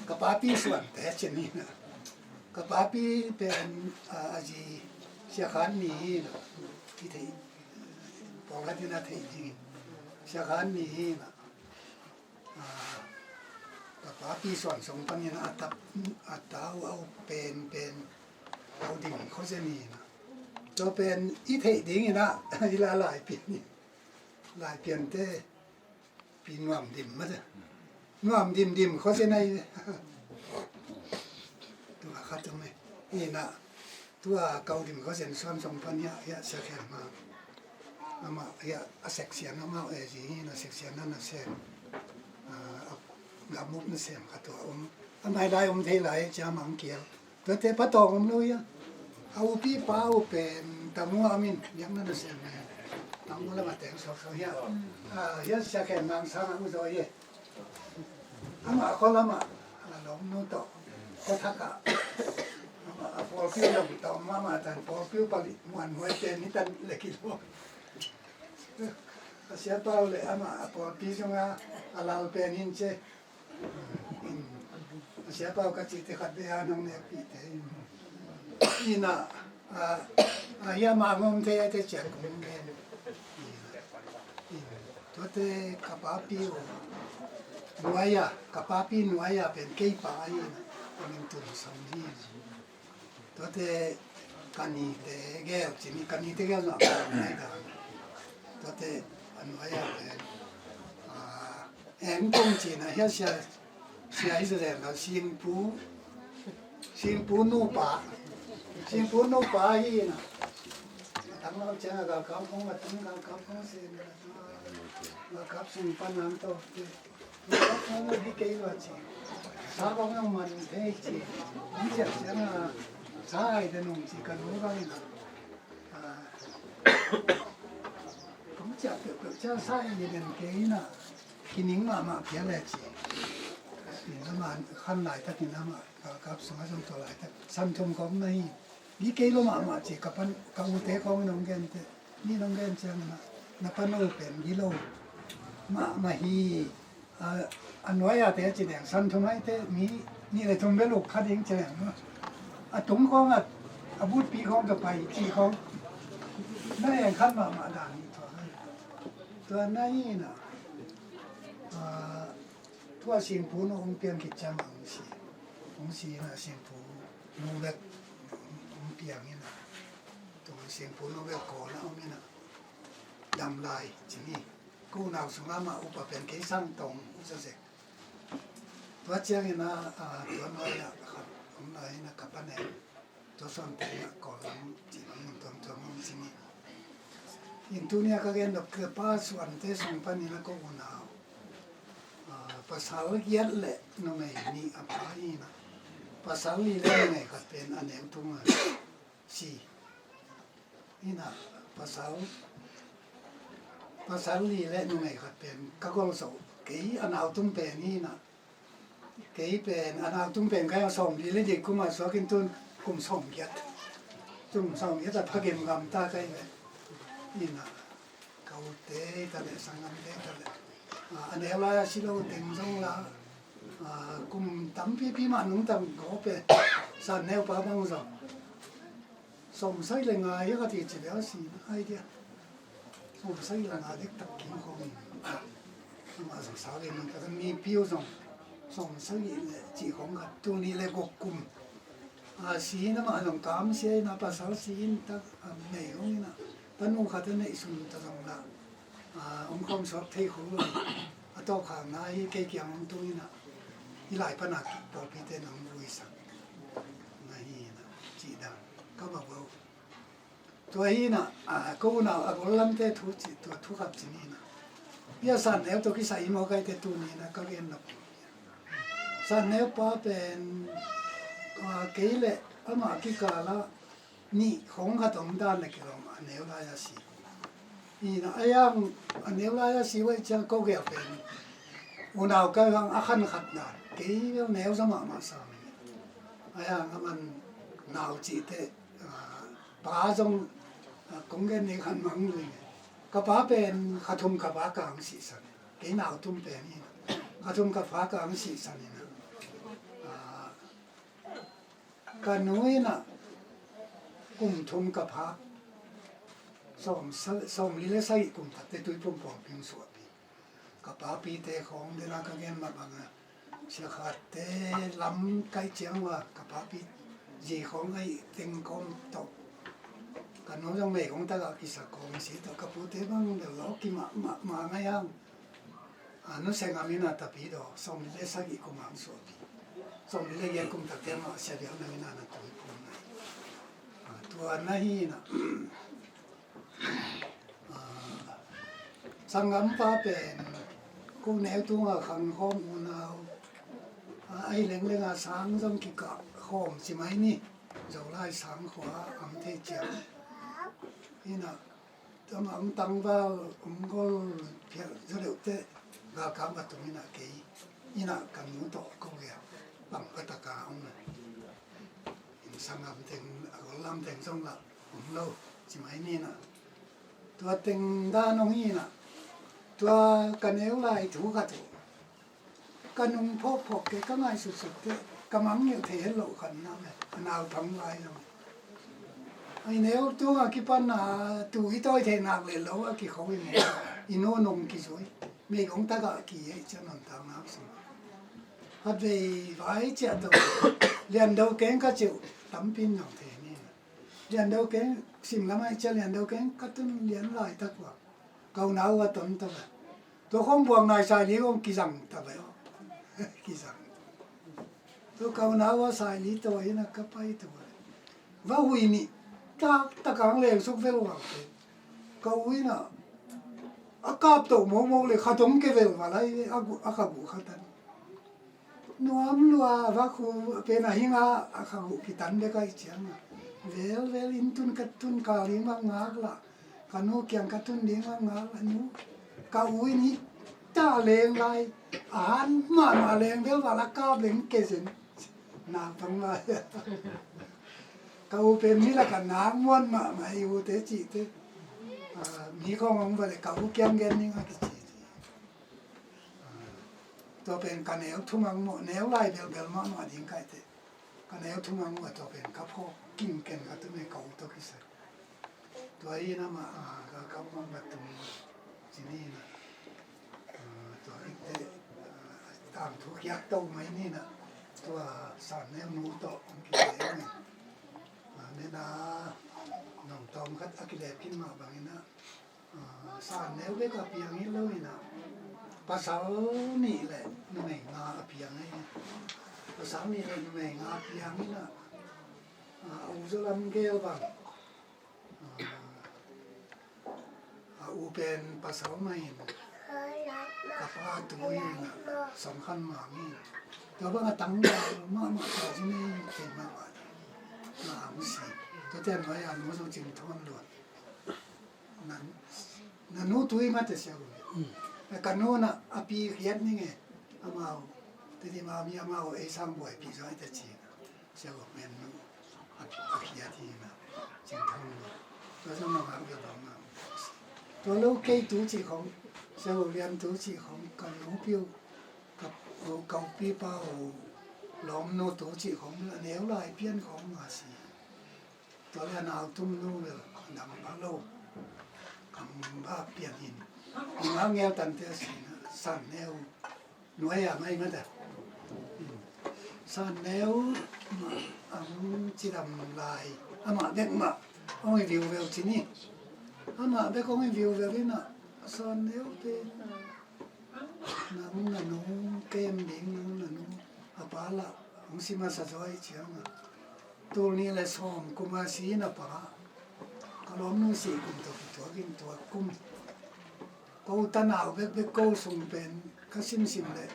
ka papi suante cin hi na. Ka papi pen, a, a zi Sia Khan Ni hi na. I thei, pawlkhat in a thei ding. Sia Khan Ni hi na. A, ka papi suan song panin a tap, a tau au pen pen au ding kho zen hi na. Tua pen i thei ding in a, i la lai pian ni. Lai pian te. Pi Nuam Dim mate. Nuam Dim Dim khuazen ai. Tua khat tung e. Ina, tua kau Dim khuazen suan song pan hia, hia Sia Khen Mang. Ama hia a section ama e ji hi na section na na sem. A, a, a muk na sem khat tua om. Amai lai om thei lai cia Mang Kial. Tuate patawng om lo hia. A upi pa uh pen Tamu a min, biakna nasem e. Tamu lam a teng suaksuak hia. A, hia Sia Khen Mang sang a mu zaw hia. Amah khualam ah, a lawmnu tawh, khuathak ah. Amah a pawlpi lam tawh, amah tan pawlpi pali, muan muai pen ni tan le kilo. A Sia Pau le amah a pawlpi sungah, a lal pen hin ce. A Sia Pau ka cihte khat ve a nong nekpihte in. Ina, a, a, hia mah ngom thei a te cian kong gen. Tuate ka papi uh nuai a, ka papi nuai a pen kei pa a hi na, a min Tun Sam hi. Tuate ka nite gel, cini ka nite gel na ka nai dan. Tuate a nuai a pen, a, en kong cina hia sia, sia hi zen la singpu, singpu nupa, singpu nupa hi na. Tang lau ciang a galkap kong, a tang galkap kong sin, galkap sing pan ang to. Hi kei lua ci. Sa bang nang man thei ci. Hong ciah ciang a sa ai te nung ci ka nu bang in a. Kong ciah peuhpeuh ciang sa ai den kei in a. Kining mahmah pia le ci. Ina man khan laitak in a mah. Ka kap sung a zong tua laitak. San thum kong na hi. Hi kei lua mahmah ci ka pan ka ute kong in hong gen te. Ni nong gen ciang na, na pano pen gilo mahmah hi. A, a nuai a te ci deng san thum ai te mi, ni le thum bel uk kha ding ci deng. A tung khong a, a butpi khong ka pai ci khong. Na eng khat mahmah dan hi tua. Tua na hi na. A, tua singpu nu hong piang khit ciang a hong si. Hong si na singpu nu bek hong piang hi na. Tua singpu nu bek kawl a hong hi na. Dam lai, ci ni. Ku nau sung a mah upa pen kei sang tong, u sa zek. Tua ciang in a, a, tua nuai a, khat, om lai in a ka pa nen. Tua suan te in a kawl lam, ci lam mun tuam tuam om ci ni. In tu ni a ka gen dok ka pa suan te sung pan in a ko u nau. A, pasal giat le numei ni a pa in a. Pasal li le numei khat pen a neu tung a. Si. Ina, pasal, pasal li le numei khat pen ka gol so. Kei a nau tung pen ina. Kei pen a nau tung pen kai a sawm li le di kum a suak in tun kum sawm giat. Kum sawm giat a pha gem gam ta kai ve. Ina. Ka Te ta le, sangam te ta le, a neu lai a si lo teng zong la, kum tampipi mah nungta gawp e. San neu pa bang zong sawmsagih le nga hi a ka ti ci le a si na ai dia. Sawmsagih le nga dek tak kim khawm in, amah zong sa ve man ka, mipi uh zong sawmsagih le cih khawm khat, tul nih le guk kum a si in, amah zong kamsia in a, pasal si in tak a, nei hong in a, tanu khat a neihsun ta zong la, a, om khawm suak thei kho lo. A tawpkhakna hi kei kiang hong tung in a, hi lai pan a pawlpite nang vuisak na hi in a, cih dan ka va bau. Tua hi in a, a, ko unau a gol lamte thu ci, tua thu khat ci ni in a. Bia san neu tawh kisai hi mawk ai te, tuni in a ka gen nop. San neu pa pen, a, kei le amah kikal a nih khong khat om dan le kilawm a, neu lai a si. Hi in a, a yang a neu lai a si uh ahih ciang ko gel pen unau ka hang a khan khat dan, kei bel neu za mahmah sam hi. A yang a man nau cihte, a, pa zong, a, kong gen ni khan mang lui. Ka pa pen kha thum ka pa kang sihsan. Kei nau tum pen hi. Kha thum ka pa kang sihsan hi na. A, ka nu in a kum thum ka phak, sawm sa-, sawmli le sagih kum tatte Tuiphum pawlpi hong suahpih. Ka papite khawng dena ka gen mah bang a, Sia Khatte lam kaih ciang uh a, ka papi zi khawng aih teng kawm tawh, ka nu zong meigong tagah kisa kawm si tawh, ka pute bang bel lawh kimah mah, mah ngai hang. A, nu Seng Amin a tapidaw, sawmli le sagih kum hang suahpih. Sawmli le giat kum takte mah Sia Biak Nang in a na Tuiphum nai. A, tua na hi na. A, sanggampa pen ko neu tunga khang khawm unau, a, ahi lengleng a sang zong kikah khawm ci mai ni. Zolai sang khua am thei ciang. Hi na, tama om tangval, om gol phial zaw deuhteh galkap va tung in a, kei in a ka nu tawh ko gel bang ka taka om na. In sanggam teng, a gol lam teng zong lah om lo ci mai ni na. Tua teng dan hong hi na. Tua ka neu lai thu khat uh ka nung phawkphawk kei, ka ngaihsutsut teh ka mangngilh thei het loh khat na me, a nau thang lai zong. A i neu tunga kipan a tu i tawi thei nak le lo a kikho i mu, i nu nung kizui, meigong tagah ki ei cian non tang nak sung. Khatvei vai ciah to, Liando keng ka ciuh, tampi in zong thei ni. Liando keng, sim lam ai ciah Liando keng ka tun lian lai tak ua. Ka unau a ton ta ve. Tua khong buang nai Saili khong kizang ta ve. Kizang. Tua ka unau a Saili tawi in a ka pai ta ve. Va hui nih tak tak ang leng suk vel vang te. Ka u in a, a kap to mawkmawk le kha tong ke vel va lai a gu, a kha gu kha tan. Nuam lua, vakhu pen a hing a, a kha uh kitan bek a i ciang a. Vel vel in tun ka tun kal ding bang ngak la, ka nu kiang ka tun ding bang ngak la nu. Ka u in hi ta leng lai, a han mahmah leng vel val a kap leng ke zen. Nak bang lai. Ka u pen mi la ka nak muan mahmah i u te ci te. A, mi khong ong va le ka u kiang gen ning a kici. Tua pen ka neu thumang maw, neu lai belbel mahmah ding kaite. Ka neu thumang maw, tua pen ka phawk king ken ka tun ei ka u tawh kisai. Tua hi na mah, a, ka, ka mah va tung ci ni na. A, tua hi te, a, tangthu khiak to mai ni na. Tua san neu nu tawh ong kisai ni. A, nena nong tawm khat a kilep khin mah bangin a. A, san neu bek a piang hi lo in a, pasal nih le numei nga a piang hi. Pasal nih le numei nga a piang in a, a, u Zo Lam Gel bang, a, a u pen pasal mah in, ka pa tu in a, Song Khan Mang in. Tua bang a tangval mahmah ta ci nei thei mahmah. Nga ang si. Tua ten vai a nu Zo Cing Thon Luan. Na, na nu tui mate sia gu. Mm. Ka nu na a pi khiat ning e. Amau. Te di ma mi amau ei sang buai pi zai te ci. Sia gu men nu. A, a khiat hi na. Cing thong nu. Tua zong ma ma gu dong ma. Tua lo kei tu cih khong, Sia Ho Lian tu cih khong, ka nupi uh, ka, ka upipa uh lawmnu tu cih khong, a neu lai pian khong mah si. Tua le a nau tum nu le a dang bak lo, kam bak pian in. Nungak ngel tante a si na, San Neu nuai a ngai mata. San Neu mah ang cidam lai, amah bek mah hong i viuveu ci ni. Amah bek hong i viuveu in a, San Neu pen nang na nu kem ding, nang na nu a pa lah hong si masa zaw ahih ciangin a, tul nih le sawm kum a si in a pa, ka lawmnu sih kum tawh kituak in tua kum. Ko tanau bekbek ko sung pen ka simsim le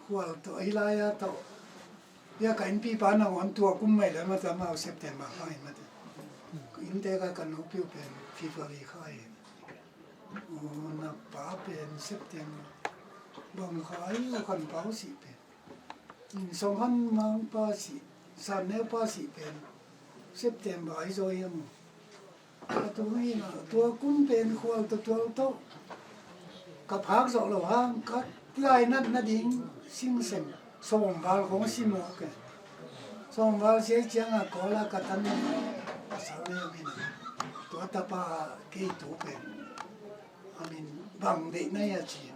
khual tawh, hih lai-a tawh. Hia ka innpipa nangawn tua kum mai le mata, amau September kha in mata. Innte ka ka nupi uh pen February kha in. Aw, na pa pen September bang kha i, U Khan Pa uh sih pen. Song Khan Mang pa sih, San Neu pa sih pen September i zaw hiam uh. A tung hi na, tua kum pen khual tawh tual tawh ka phak zawh lo hang, ka lainat nading singsem sawmval khong sim uh ke. Sawmval sia ciang a Kawl a ka tan pasal ne min, tua tapa kei tu pen a min bang deih na hia ci na.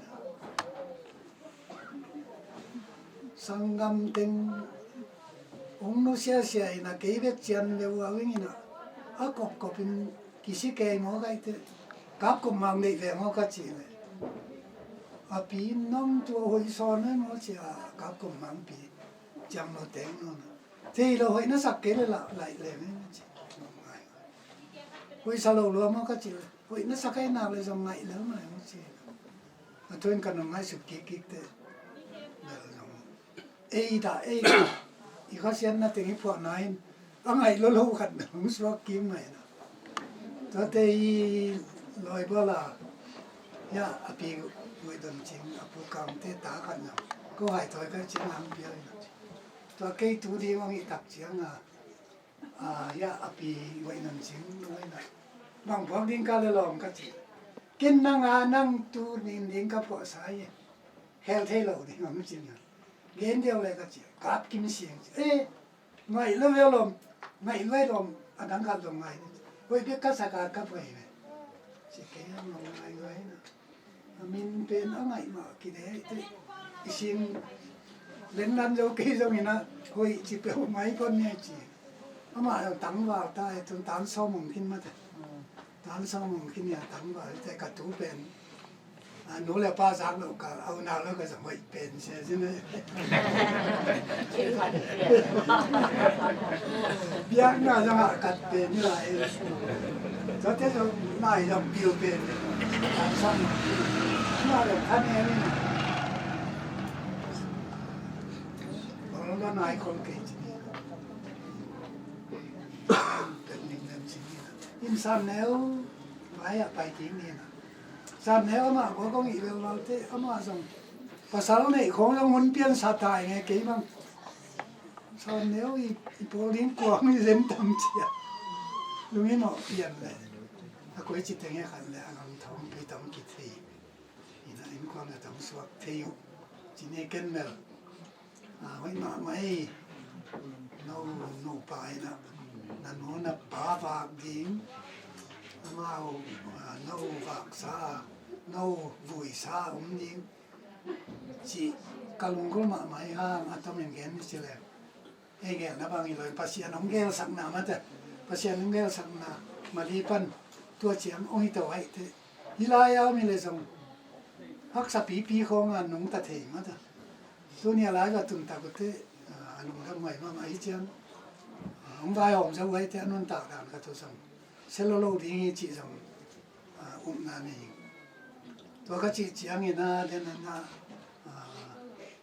Sanggam teng hong nusia sia in a, kei bek cian le uh a wing in a, a kopkop in kisi kei maw ka hih teh, Kap Kop Mang deih ve maw ka cih leh, a pi in nong tua hoih sawn ve maw ci a, Kap Kop Mang pi ciang lo teng nawn a. Thei lo, hoih na sak kei le lah laih leng e ci. Hoih sa lo lua maw ka cih leh, hoih na sak ahih nak leh zong ngaih lel mai maw ci. A thu in ka nong ngaihsut kikkik teh bel zong ei dah, ei dah, i khasiatna teng i phuahna in a ngaih lolo khat na hong suak kim mai na. Tuate i lawi bawla, ya, a pi Guai Don Cing, a pu Kangte ta khat na, ko Hai Tawi ka cin hang pia na. Tua kei tu ding hong hih tak ciang a, a, ya, a pi Guai Don Cing lawi na, bang phuak ding ka le lawm ka ci. Ken nang a, nang tu nin ding ka phuahsa hi. Khel thei lo ding hong ci na. Gen deuh le ka ci, Kap Kim Siang ci. Eh, ngaih lo ve lawm, ngaih lo ve lawm, a dang khat zong ngaih. Hoih bek ka sak a ka buai ve. Ci kei a, ngaih ngaih na. A min pen a ngaih mah kidei teh. I sing lenlan zo kei zong in a, hoih ci peuh mai pon ne ci. Amah zong tangval ta e, tun tan sawm hong khin mah teh. Tan sawm hong khin a, tangval teh ka tu pen. A nu le pa zak lo ka, a unau lo ka zong hoih pen sia sia ne. Biakna zong a kat pen ni lai. Zate zong nai zong piu pen. Tan sawm hong khin. Amah lo khan e ni. Bang lo nai khol kei ci ni. Pen ning nem ci ni. Inn San Neu vai ah pai kik ni na. San Neu amah kua kong ih lel lalte, amah zong pasal neih khong zong hun piansa tai nge kei bang. San Neu i, i pawl ding kuang i zem tam cia. Lungin awh pian le. A koi ci teng e khan le a lam thawng pi tam kithei. Ina innkuan a tam suak thei uh. Ci ne ken mel. A, hoih mahmah ei. No nupa ina, na nu na pa vak ding, amau, a, no vaksa, no vuisa om ding. Ci ka lunggulh mahmah ei hang, a tomin gen ni ci le. Ei gelna bang i lo in Pasian hong gelsakna mate. Pasian hong gelsakna mali pan tua ciang hong hi to aih te. Hi lai a om hi le zong haksa pipi khong a nungta thei mate. Tuni a lai va tun tak uh te, a, a lungdam ngai mahmah hi ciang, a, hong vai hawm zo aih te a nuntak dan ka tu zong. Sia lo lo ding hi cih zong, a, upna nei. Tua ka cih ciangin a, den a na, a,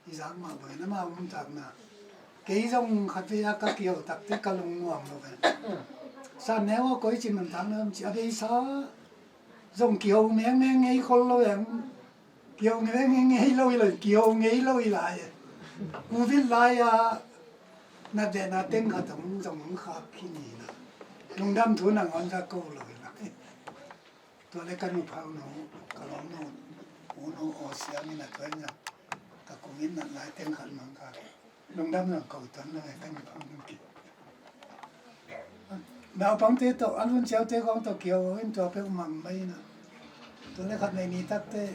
i zak mah bangin amau nuntakna. Kei zong khat vei a ka kiho takte ka lungnuam lo ve. San Neu a koi ci nuntakna om ci a beisa zong kiho mengmeng ngei khol lo em. Kiho mengmeng ngei lo hi lo, kiho ngei lo hi lai. Covid lai a na den a teng khat hong zong hong khak khin hi na. Lungdam thu nangawn za ko lo hi lai. Tua le ka nu phau no, ka lawm no, u no aw siam in a tua in a, ka kung in nat lai teng khat mang ka. Lungdam lo ko tuan lo e, ka nu phau no ki. Naupangte tawh, a lun ciaute kong tawh kio in tua peuh mang mai in a. Tua le khat nei ni takte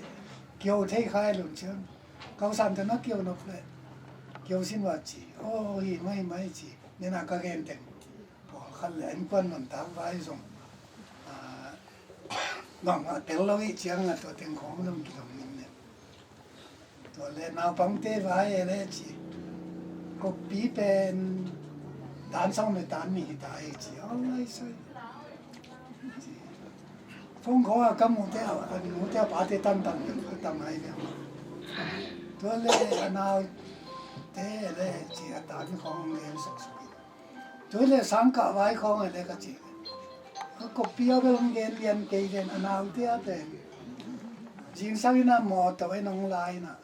kio thei khai lun ciau. Kau sam te na kio nok le. Kio sin wa ci. Aw, hi mai mai ci. Nena ka gen teng. Pawlkhat le innkuan nuntak vai zong, ah, bang a tel lo ih ciang a tua teng khawng zong kidong ning ne. Tua le naupangte vai e le ci. Koppi pen dan sawm le dan nih hi ta e ci. Aw lai sai. Phone call a ka mute a, a nute a pate tantan tam ai ve. Tua le a naute le ci a dan khawng gen suksuk. Tua le sangkah vai khawng a le ka ci. A koppi a bel hong gen lian kei den a naute a pen. Zingsang in a mawtaw in hong lai in a.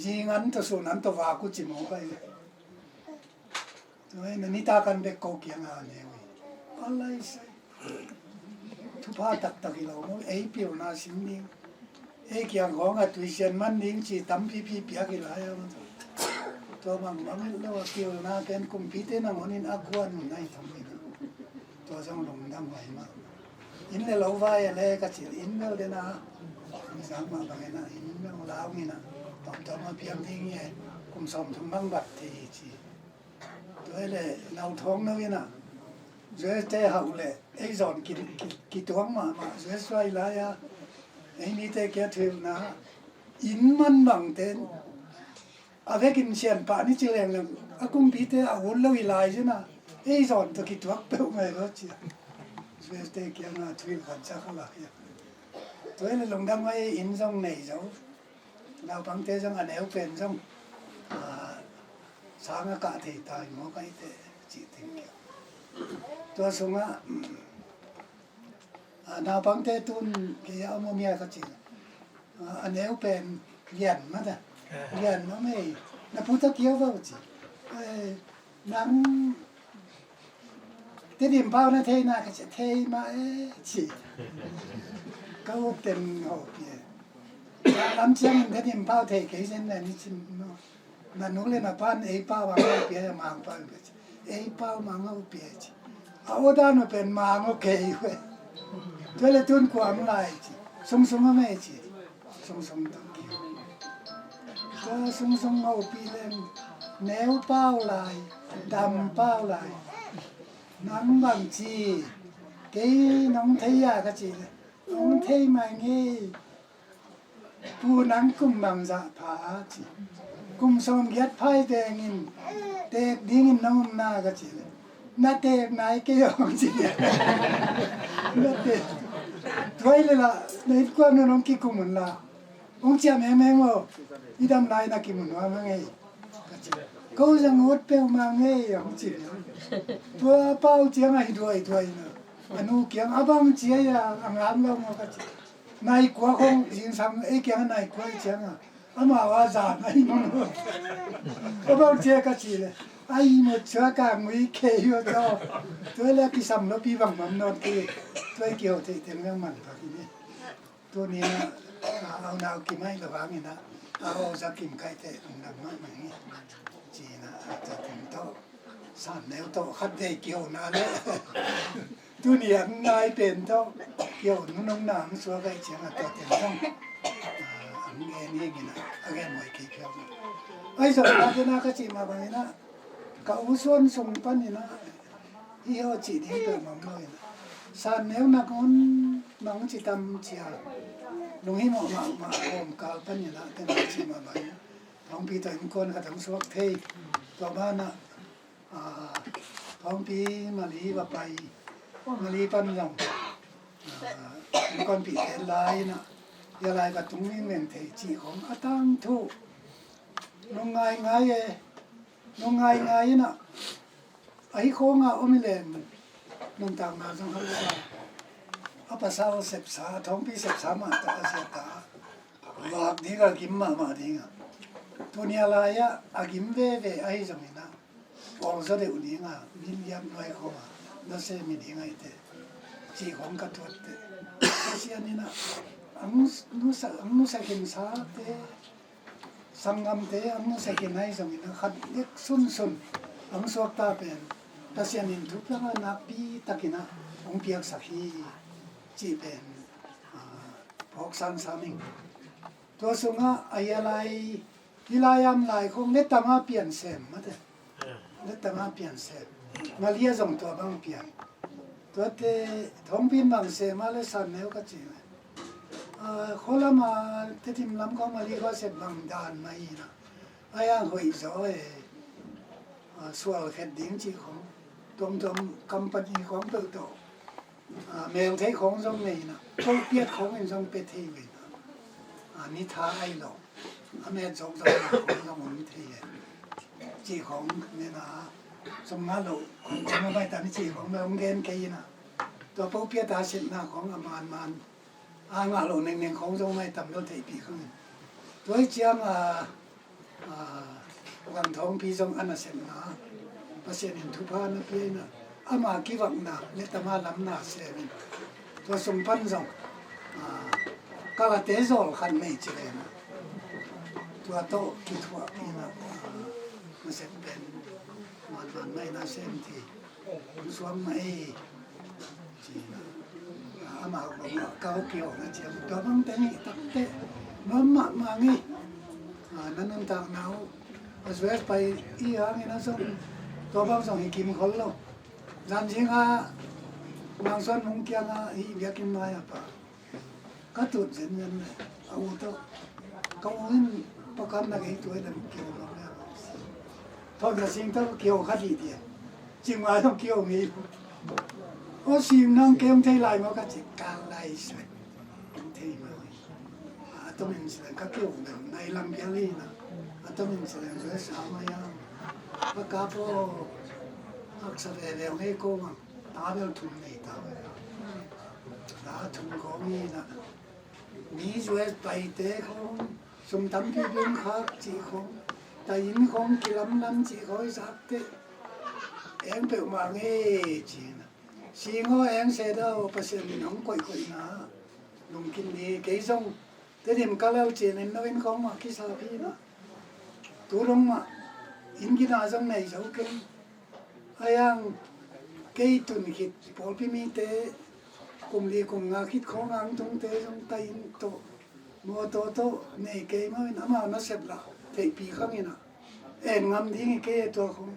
Zing an tawh sun an tawh vak uh ci mawk a hi. Tua hi na nitak an bek ko kiang a neu hi. A lai sai. Thupha taktak hi lo maw, ei pilna sim ding. Ei kiang khawng a tuisian man ding ci tampipi piak hi lai a maw. Tua bang bang hi lo a pilna pen kumpite nangawn in a guan un a hi tham hi na. Tua zong lungdam huai mah. Inn le lo vai a le ka cil inn bel den a. Zang mah bang hi na inn bel lau hi na. Tawmtawm a piang ding hi e. Kum sawm thum bang bat thei hi ci. Tua hi le nau thawng no in a. Zueste hauh le ei zawn ki, ki, kituang mahmah. Zues vai lai a. Ei mite kia thuilna. Inn man bangte. A vekin sianpah ni ci lengleng a kumpite a ut lo hi lai zina. Ei zawn tawh kituak peuh mai lo cia. Zueste kianga thuil khat cia kha lak hia. Tua hi le lungdam ngai inn zong nei zo. Naupangte zong a neu pen zong, ah, sang a kah thei ta hi maw ka hite cih teng kia. Tua sungah, mm, ah, naupangte tun kei a om om hia ka ci. Ah, a neu pen lian mah ta. Lian mah mei. Na pu ta kio va ci. Eh, nang Tedim pau na thei na ka ci, thei mah e ci. Ka ut ten ho pia. Lam ciang Tedim pau thei kei zen na ni cin no. Na nu le na pan ei pau ang ho pia ya mang pau ka ci. Ei pau mang ho pia ci. A o dan ho pen mang ho kei we. Tua le tun kuam lai ci. Sung sung a mei ci. Sung sung tawh kio. Tua sung sung ngawhpih leng neu pau lai, dam pau lai. Nang bang ci, kei nong thei a ka ci le. Nong thei mai ngei. Pu nang kum bang zah pha a ci. Kum sawm giat phai tengin teek dingin nong um na ka ci le. Na teek nai kei hong ci le. Na teek. Tuai le la, na it kuan nong kikum un la. Hong ciam hemhem aw, i dam lai na kimu nuam hang ei. Ka ci, ko zang ut peuhmah ngei hong ci. Tua pau ciang a hi duai duai na. A nu kiang a bang cia a, a ngam lo maw ka ci. Nai kua khong zingsang ei kiang a nai kua i ciang a. Amau a zan a hi maw. A bang cia ka ci le. A hi maw cia ka ngui kei maw tua. Tua le kisam lo pi bang mam nawn kei. Tua i kiau thei teng le man ka ki ni. Tuni a, a, au nau kim ai lo hangin a, a au za kim kai te lungdam mah mah hi. Ci na, a, za kim to, san neu to, khat dei kio na le. Tuni a ngai pen to, kio nunung na ang sua kai ciang a to ten tong. A, ang gen hi ngin a, a gen moi kei kio. Ai zo na ke na ka ci ma bang in a, ka u suan sung pan in a, hi ho ci ding peuh mah om lo in. San neu nak un nang ci tam cia. Lung hi mawh mah mah om kal pan in a, teng ci mah mah in. Thawngpi tawh innkuan khat hong suak thei. Tua banah, ah, Thawngpi Mali va pai. Mali pan zong, ah, innkuanpihte lai in a. Ia lai va tung in men thei ci khong a tangthu. Nung ngai ngai e. Nung ngai ngai in a. Ahi khawng a om hi leng nuntakna zong hausa. A pasal sepsa, Thawngpi sepsa mah tawh a zia ta. Vak ding a gim mahmah ding a. Tuni a lai-ah a gim veve ahi zongin a, awlzaw deuh ding a, mi liam nuai khawng a, na se mi ding a hite. cih khawng ka tuatte. Pasian in ah ang nusa, ang nusa khin sate, sanggamte ang nusa khin ahi zongin ah khat dek sunsun ang suakta pen Pasian in thupha nakpi takin ah hong piaksak hi cih pen, ah, phawk sansan ing. Tua sungah a hia lai, hih lai am lai khong lettang a pian sem mate. Lettang a pian sem. Nga lia zong tua bang pian. Tuate thongpin bang sem a le san neu ka ci. Ah, khualam a Tedim lam khong Mali khua sep bang dan mah hi na. Ai ang hoih zaw e. Ah, sual khet ding ci khong. Tuamtuam company khong peuh tawh. Ah, mel thei khong zong nei na, ko piat khong in zong pe thei ve na. Ah, ni tha ai lo. A met zong zong na khong zong om thei e. Ci khong ne na, sum nga lo, khong khong mai ta ni ci khong mai ong gen kei na. Tua po piat a sit na khong a man man. A ngah lo neng neng khong zong mai tam lo thei pi khong. Tua hi ciang a, ah, Van Thawngpi zong a nasepna, Pasian in thupha na pia in ah, ama kivakna le tama lamna sem in. Tua sung pan zong, ah, kalate zawl khat nei ci ve na. Tua tawh kithuah in ah, ah, nasep pen, man man mai na sem thei. Suang mah ei. Ci na. Amau bang mah kau kiawng a ciam. Tua bang te nih tak te. Nuam mahmah ngei. Ah, na nuntakna uh. A zuet pai i hangin a zong. Tua bang zong hi kim khol lo. Zan zing a Mang Suan Mung kiang a hi biakinn mai a pa. Ka tut zenzen le, a u tawh. Ka u in pakan na kei tuai dan kiau lo le. Thon na sing tawh kiau ka dih dih. Cing mai tawh kiau ngei. O sim nang kem thei lai maw ka ci ka lai sa. Thei maw. A tawm in sa ka kiau dan nai lam bia le na. A tawm in sa dan sa sa ma ya. A ka po. Ak sa ve ve ngei ko mang. Ta bel thum nei ta ve. Ta thum khawng hi na. Mi zuet paite khawng, sum tampi bing khak cih khawng, ta inn khawng kilamlam cih khawng i sakte. Eng peuhmah ngei ci na. Sing aw eng seda aw Pasian min hong koihkoih na. Lungkim ni kei zong. Tedim ka lal cin in no inn khawng mah kisa phi na. Tu dong mah. Inn gina zong nei zo keng. Ai ang kei tun khit pawlpi mite kum li kum nga khit khawng ang tungte zong ta inn tawh mawtaw tawh nei kei mawin amau nasep lah theihpi khang in ah en ngam ding hi kei e tua khawng.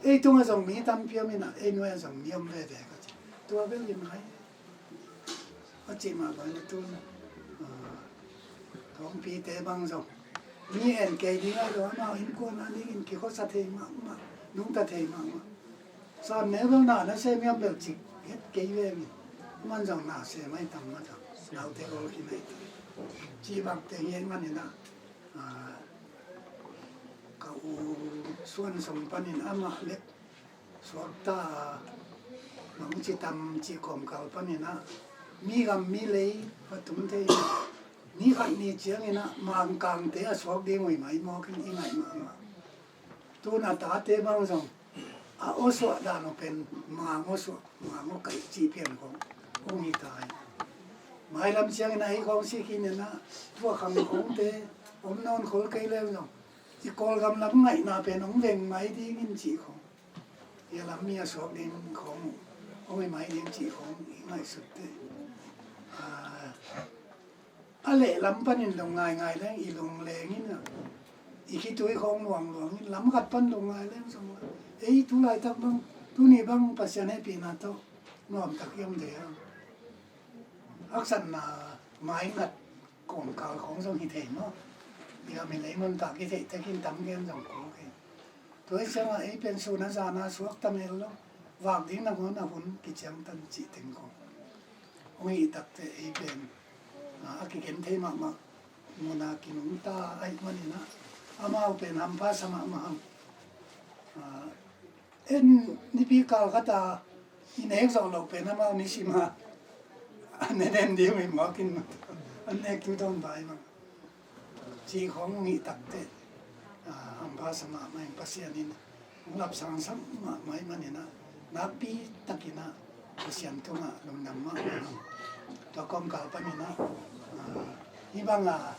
Ei tungah zong mi tampi om in ah ei nuai-ah zong mi om veve ka ci. Tua bel hi mai. A cih mah bang na tun, ah, Thawngpite bang zong mi en kei ding a lo amau innkuan a dingin kikhuasa thei mahmah, nungta thei mahmah. Sam neu bel na na sem hiam bel cik het kei ve mi. Man zong na sem ai tam mah zong naute gol khin ai tam. Cih bang teng hi ai man in ah, ah, ka u Suan Song panin amah lek suakta a, bang ci tam cih kawmkal panin ah mi gam mi lei va tum thei. Ni khat ni ciangin ah Mangkangte a suak ding uh hi mai mawk in i ngaih mahmah. Tun a tate bang zong a aw suah dan uh pen Mang aw suah, Mang aw kaih cih pian khawng hong hi ta hi. Mailam ciangin ah ei khawng si khin in ah tua khang khawngte om nawn khol kei leng zong i Kawlgam lam ngaihna pen hong veng mai dingin cih khawng. Hia lam mi a suak ding khawng uh hong hi mai ding cih khawng i ngaihsutte. Ah, a lehlam panin lungngaingai leng i lungleng in ah i khitui khawng luangluang in lam khat pan lungngai leng zong ei tu laitak bang tuni bang Pasian hehpihna tawh nuamtak i om thei hang. Haksatna maingat kawmkal khawng zong hi thei maw? Bia mi lei nuntak i theih tekin tam gen zong kul kei. Tua hi ciangah ei pen sun a zan a suak ta mel lo. Vak ding nangawn a hun kiciangtan cih teng khawng hong hih takte ei pen, ah, a kigen thei mahmah mun a kinungta ahih manin ah amau pen hampha sa mahmah hang. Ah, en nipi kal khat a i nek zawh loh pen amau nisim a a nen en ding uh hi mawk in an nek tu tawn bai mah. Cih khawng hong hih takte, ah, hampha sa mahmah in Pasian in hong lapsang sak mahmah ahih manin ah nakpi takin ah Pasian tungah lungdam mahmah. Tua kawmkal panin ah, ah, hih bangah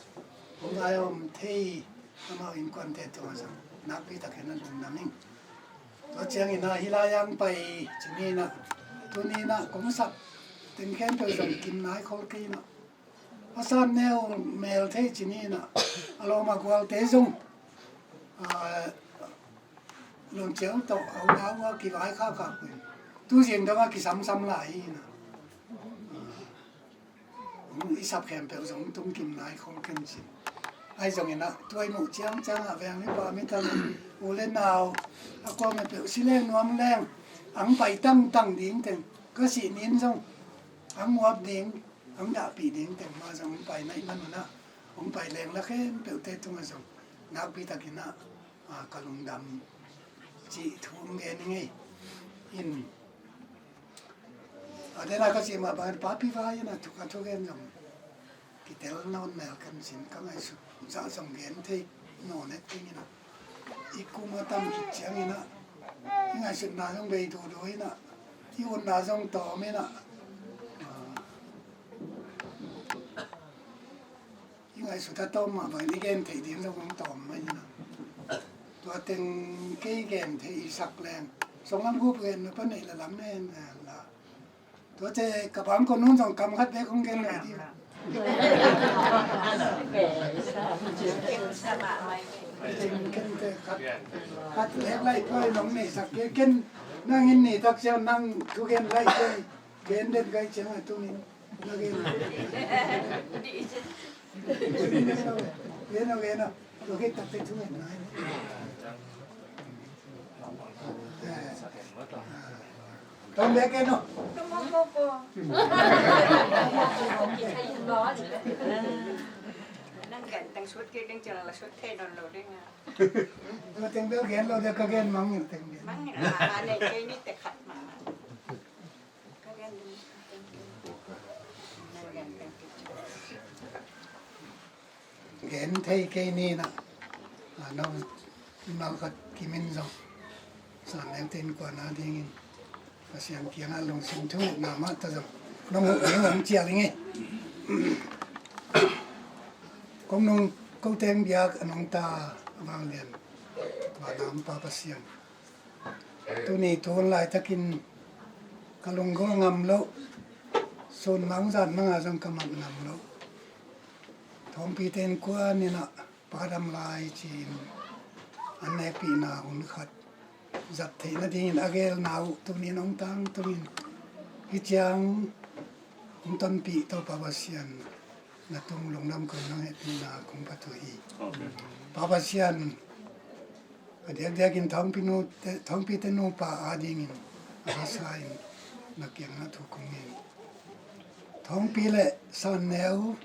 hong vai om thei amau innkuante tungah zong nakpi takin ah lungdam ing. Tua ciangin ah hih lai-ah hong pai ci ni in ah, tuni in ah kong sap teng khempeuh zong kim nai khol kei in ah, a san neu mel thei ci ni in ah, a lawm a gualte zong, ah, lawm ciang tawh a unau a kivai khakha pui. Tu zing dong a kisamsam lai hi in ah, ah, i sap khempeuh zong tung kim nai khol ken cin. Ahi zongin ah tua i muh ciangciang ah veng mipa mi tal u le nau a kuamah peuh si leng nuam leng, ang pai tangtang ding teng, ka sih ni in zong ang muap ding, ang dahpih ding teng mah zong hong pai na hih man un ah, hong pai leng la khempeuhte tungah zong nakpi takin ah, ah, ka lungdam cih thu hong gen ing ei. In a den a ka cih mah bangin Papi vai in ah thu, ka thugen zong kitel nawn mel kan cin, ka ngaihsut zah zong gen thei nawn et ding in ah, i kum a tam khit ciangin ah i ngaihsutna zong bei duhduh in ah, i utna zong tawm in ah, ah, i ngaihsut a tawm mah bangin i gen theih ding zong hong tawm mah in ah, tua teng kei gen theih i sak leng, song lam gup gen na pa neih la lam nen la. Tua te ka bang ko nun zong kam khat bek hong gen lai ding. Khat, khat bek lai poi nong nei sak ke ken, nang in nei tak ciang nang thu gen lai ke, gen den kai ciang a tunin na gen. Gen o, gen o. Tua kei tak te thu gen lai. Tawm bek gen o. Nang gen teng sut kik ding cil la sut thei nawn lo ding a. Tua teng bel gen lo ding, ka gen mangngilh teng bel. Mangngilh a, a nei kei ni tek khat mah. Ka gen ding. Nang gen teng kik. Gen thei kei ni in ah, a, nong mimal khat kim in zong, san neu te innkuan a dingin Pasian kiangah lungsim thungetna mah ta zong nong huh ding hong cial ing ei. Kong nung ko teng biak a nungta a vanglian vanam Pa Pasian, tuni tu hun laitakin ka lunggulh ngam loh, sun mang zan mang a zong ka mat ngam loh Thawngpite innkuan in ah Pa dam lai ci-in an nekpihna hun khat zat theih nadingin a gelna uh tuni in hong tangtungin, hih ciang hong tonpih Topa Pasian, na tung lungdam kong nang hehpihna kong phat uh hi. Pa Pasian, a diakdiakin Thawngpi nu te, Thawngpite nupa adingin a hasa in na kiangah thu kong ngen. Thawngpi le Sanneu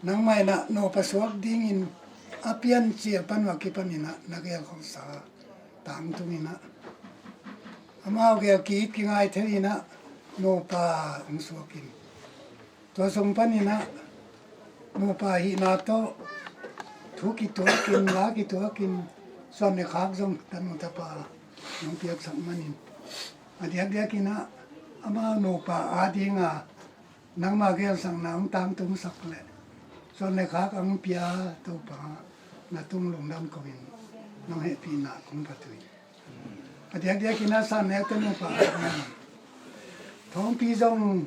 nangmah in ah nupa suak dingin a piancil pan uh a kipanin ah na gelkholhsa tangtungin ah, amau gel ki-it kingai thei in ah nupa hong suak in, tua sung panin ah nupa hihna tawh thu kituakin, la kituakin, suan le khak zong tanu tapa nong piaksak manin, a diakdiakin ah amau nupa adinga nangma gelsakna hong tangtungsak leh suan le khak a hong pia Topa, na tung lungdam ko-in nong hehpihna kong phat uh hi. A diakdiakin ah Sanneu te nupa Thawngpi zong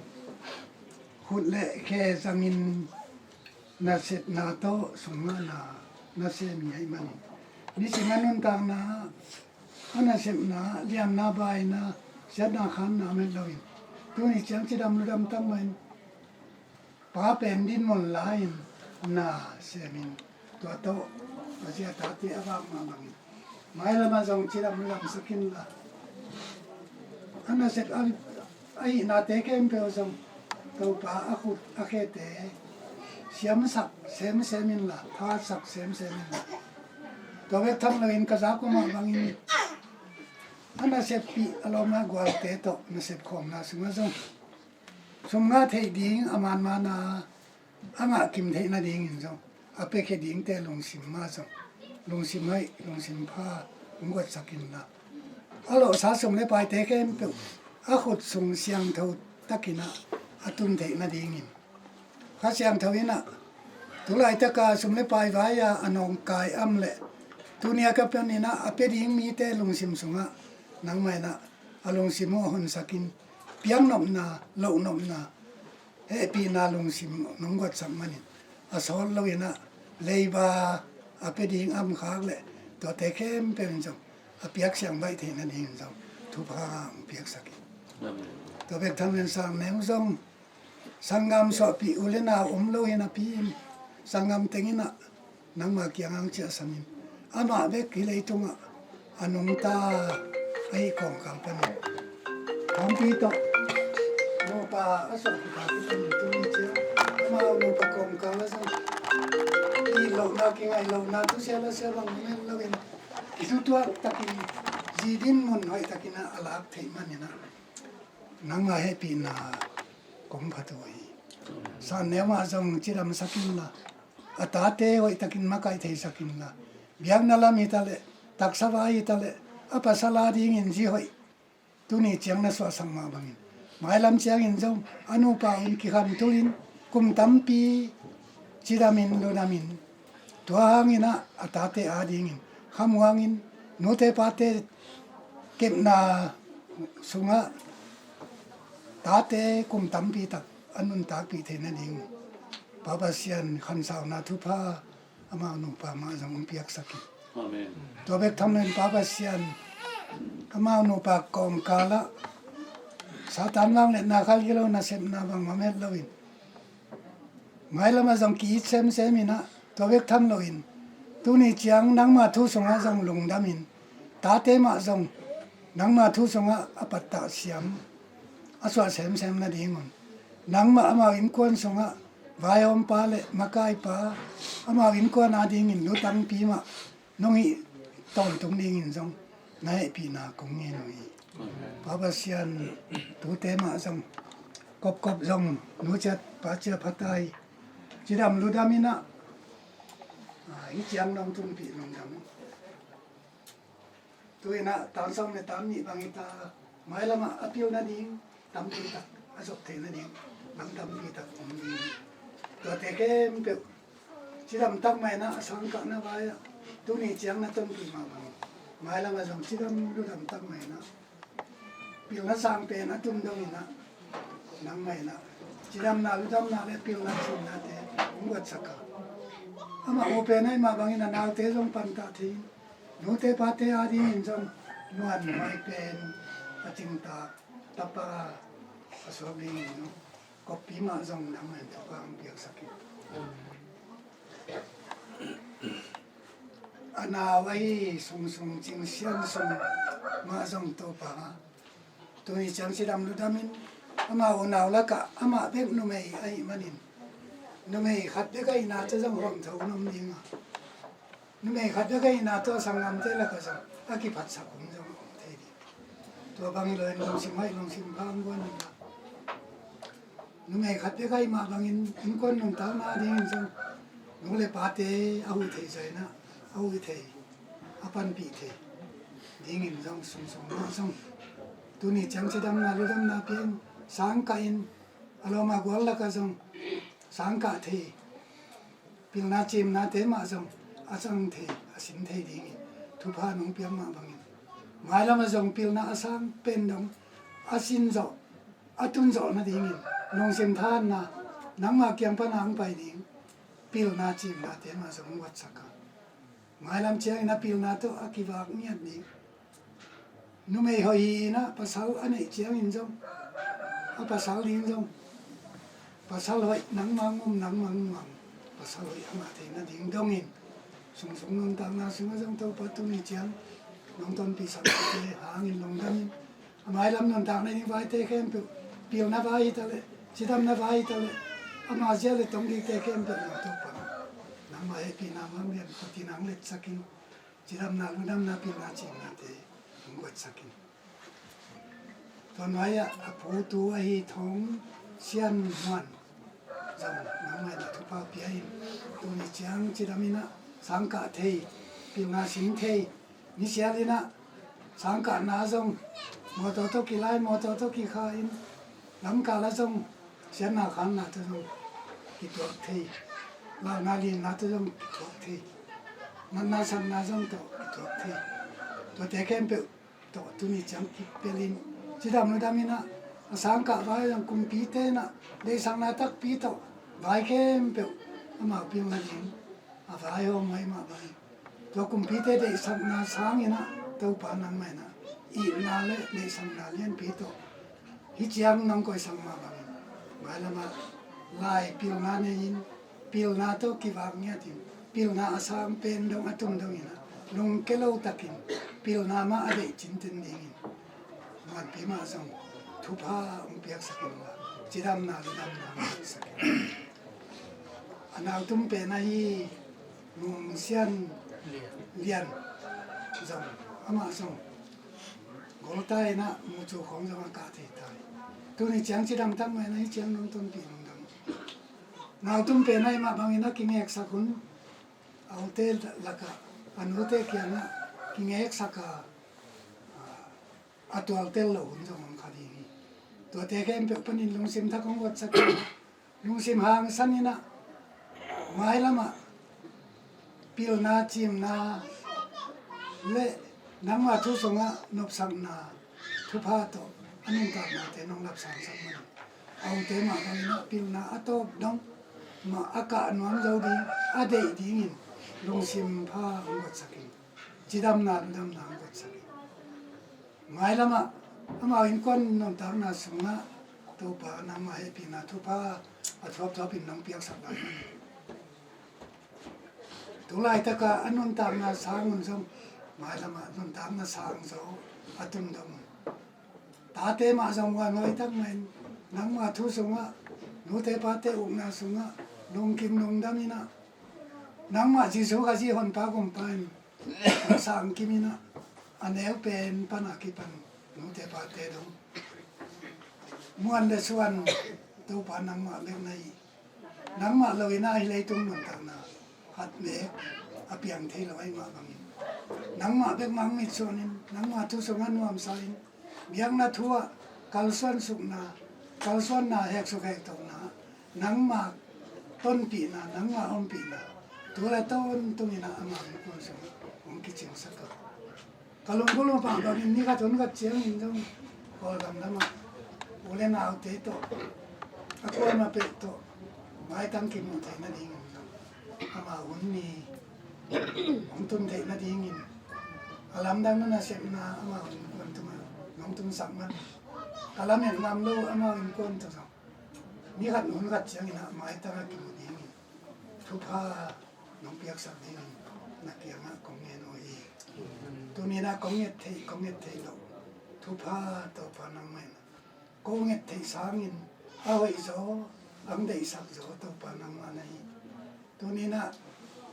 khut le khe zangin nasepna tawh sungahna na sem hi ahih manin, nisim a nuntakna, a nasepna, lianna, baina, siatna, khanna om het loin, tuni ciang cidam ludam tak mahin Pa pen dinmun la-in na semin, tua tawh a zi a tate a vak mah bangin mailamah zong cidam lamsak inla, a nasep a, a hihnate khempeuh zong Topa a khut a khete siamsak semsem inla, thasak semsem inla, tua bek tham loin ka zak uh mah bangin a naseppih a lawmna gualte tawh nasep khawmna sungah zong sum ngah theih ding a manmana a ngah kim theih nadingin zong a piakhia dingte lungsim mah zong lungsim hoih, lungsim pha hong guatsak inla, a lawhsa sum le paite khempeuh a khut sung siangtho takin ah a tun theih nadingin, Kha Siangtho in ah tulaitaka sum le pai vai-a a nawngkai am leh tuni a kipanin ah a pia ding mite lungsim sungah nangmah in ah a lungsim uh a honsakin, piaknopna, lohnopna, hehpihna lungsim nong guatsak manin a sawt loin ah leiba a pia ding am khak leh tuate khempeuh in zong a piak siang baih theih nadingin zong thupha hong piaksak in. Amen. Tua bek tham loin Sang Neu zong sanggam suahpih u le nau om loin a pi in sanggam teng in ah nangma kiangah hong ciahsamin, amah bek hi leitungah a nungta ahi kawmkal panin, Khampi tawh nupa a suahpih pa kipanin tuni ciang amau nupa kawmkal a zong kilohna, kingaihlohna, thusia lasia bang om loin kitutuak takin zi dinmun hoih takin ah a lak theih manin ah nangma hehpihna kong phat uh hi. Sang Neu mah zong cidamsak inla, a tate hoih takin makaih theisak inla, biakna lam hi ta leh, taksa vai hi ta leh, a pasal adingin zi hoih tuni ciang na suahsak mah bangin, mailam ciangin zong a nupa un kikhantul in kum tampi cidamin ludamin, tua hangin ah a tate adingin khamuangin, nute pate kepna sungah tate kum tampi tak a nuntakpih theih nading Pa Pasian khansauna thupha amau nupa mah zong hong piaksak in. Amen. Tua bek tham loin Pa Pasian amau nupa kawmkal ah Satan vangliatna, khalgilo, nasepna bangmah om het loin, mailam ah zong ki-it semsem in ah, tua bek tham loin tuni ciang nangma thu sungah zong lungdamin, tate mah zong nangma thu sungah a pattah siam a suah semsem nadingun, nangmah amau innkuan sungah vaihawmpa le makaipa, amau innkuan adingin lutangpi mah nong hih tawntung dingin zong na hehpihna kong ngen uh hi. Pa Pasian, tute mah zong kopkop zong nu ciat pa ciat pha ta hi. Cidam ludam in ah, ah, hih ciang nong tunpih lungdam. Tu in ah tan sawm le tan nih bang hi ta, mailam ah a pil nading tampi tak, a zop theih nading bang tampi tak om ding hi. Tuate khempeuh cidam tak mah in ah a sangkahna vai-ah tuni ciang na tonpih mah bangin, mailam ah zong cidam ludam tak mah in ah pilna sang pen a tun dong in ah, nangmah in ah cidamna ludamna le pilna cimnate hong guatsak a, amah uh pen ahih mah bangin a naute zong pantah thei in, nute pate adingin zong nuanhuai pen a cingtak tapa a suak dingin zong koppi mah zong nangmah in thupha hong piaksak in. A nau ahi Sung Sung Cing Sian Sung mah zong Topa, tuni ciang cidam ludam in, amah unau lakah amah bek numei ahih manin, numei khat bek ahihna tawh zong huamtho om ding a, numei khat bek ahihna tawh sanggamte lakah zong a kiphatsak hun zong om thei ding. Tua bang hi loin lungsim hoih, lungsim pha hong guan in la, numei khat bek ahih mah bangin innkuan nuntakna dingin zong nu le pate a huh thei zaw in ah, a huh thei, a panpih thei dingin zong Sung Sung mah zong tuni ciang cidamna ludamna pia in, sangkah in, a lawm a gual lakah zong sangkah thei, pilna cimnate mah zong a cang thei, a sin thei dingin thupha nong piak mah bangin, mailam ah zong pilna a sang pen dong, a sin zawh, a tun zawh nadingin lungsim thahatna nangmah kiang pan a hong pai ding pilna cimnate mah zong hong guatsak a, mailam ciangin a pilna tawh a kivak ngiat ding, numei hoih hi in ah pasal a neih ciangin zong, a pasal ding zong pasal hoih nangmah hong um, nangmah hong mang, pasal hoih a ngah theih nading dongin, Sung Sung nuntakna sungah zong Topa tuni ciang nong tonpihsak thei hangin lungdam in, a mailam nuntakna ding vaite khempeuh, pilna vai hi ta leh, cidamna vai hi ta leh, ama zia le tongkikte khempeuh in Topa, nangmah hehpihna mah lian khutin hong letsak in, cidamna ludamna pilna cimnate hong guatsak in. Tua nuai-ah a putu ahi Thong Sian Muan zong nangmah in ah thupha pia in, tuni ciang cidam in ah sangkah thei, pilna sin thei, ni sial in ah sangkahna zong Mawtaw tawh kilai, mawtaw tawh kikha in, lamkal ah zong siatna khanna tawh zong kituak thei, launa linna tawh zong kituak thei, natna satna zong tawh kituak thei. Tuate khempeuh tawh tuni ciang kipelin cidam ludam in ah, a sangkah vai zong kumpite in ah deihsakna takpi tawh vai khempeuh amau pilna ding a vaihawm mai mah bangin, tua kumpite deihsakna sangin ah Topa nangmah in ah itna le deihsakna lianpi tawh hih ciang nong koihsak mah bangin, mailam ah lai pilna nei-in, pilna tawh kivak ngiatin, pilna a sang pen dong a tum dongin ah lungke lo takin pilna mah a deih cinten dingin, nuanpi mah zong thupha hong piaksak in la, cidamna ludamna hong piaksak in. A nautum pen ahi Mung Sian Lian zong, amah zong golta in ah mucu khawng zong a kah thei ta hi. Tuni ciang cidam tak mah in ah hih ciang nong tonpih lungdam. Nautum pen ahi mah bangin a kingeksak hun, a ute lakah a nute kiangah kingeksak a, a tualtel lo hun zong om kha ding hi. Tuate khempeuh panin lungsim thak hong guatsak in, lungsim hangsan in ah, mailam ah pilna cimna le nangma thu sungah nopsakna thupha tawh a nuntaknate nong lapsangsak manin, a ute mah bangin ah pilna a tawp dong mah a kah nuam zo ding, a deih dingin lungsim pha hong guatsak in, cidamna ludamna hong guatsak in. Mailam ah amau innkuan nuntakna sungah Topa nangmah hehpihna thupha a thuapthuap in nong piaksak lai manin, tu laitak a a nuntakna sang un zong, mailam ah nuntakna sang zaw a tum dong un. Tate mah zong muanhuai tak mah in, nangmah thu sungah, nute pate ukna sungah lungkim lungdam in ah, nangmah Jesu Khazih Honpa Gumpa in hong sangkim in ah, a neu pen pan a kipan nute pate dong muan le suan Topa nangmah bek na hi. Nangmah lo in ah hih leitung nuntakna khat bek a piang thei lo ahih mah bangin, nangmah bek mah hong mitsuanin, nangmah thu sungah nuamsa in, biakna thu ah kalsuan sukna, kalsuanna heksuk hektohna, nangmah tonpihna, nangmah ompihna, tu le tawntung in ah amah hong kuan sungah hong kicingsak a. Ka lunggulh mah bangin ni khat hun khat ciangin zong Kawlgam lamah u le naute tawh, a kuamah peuh tawh maitang kimuh theih nadingin zong, amau hun ni hong tun theih nadingin, a lamdang na nasepna amau innkuan tungah nong tunsak man, ka lamet ngam lo amau innkuan tawh zong ni khat hun khat ciangin ah maitang a kimuh dingin thupha nong piaksak dingin na kiangah kong ngen uh hi. Tuni-in ah kong nget theih, kong nget theih loh thupha Topa nangmah in ah kong nget theih sangin a hoih zaw, ang deihsak zaw Topa nangmah na hi. Tuni-in ah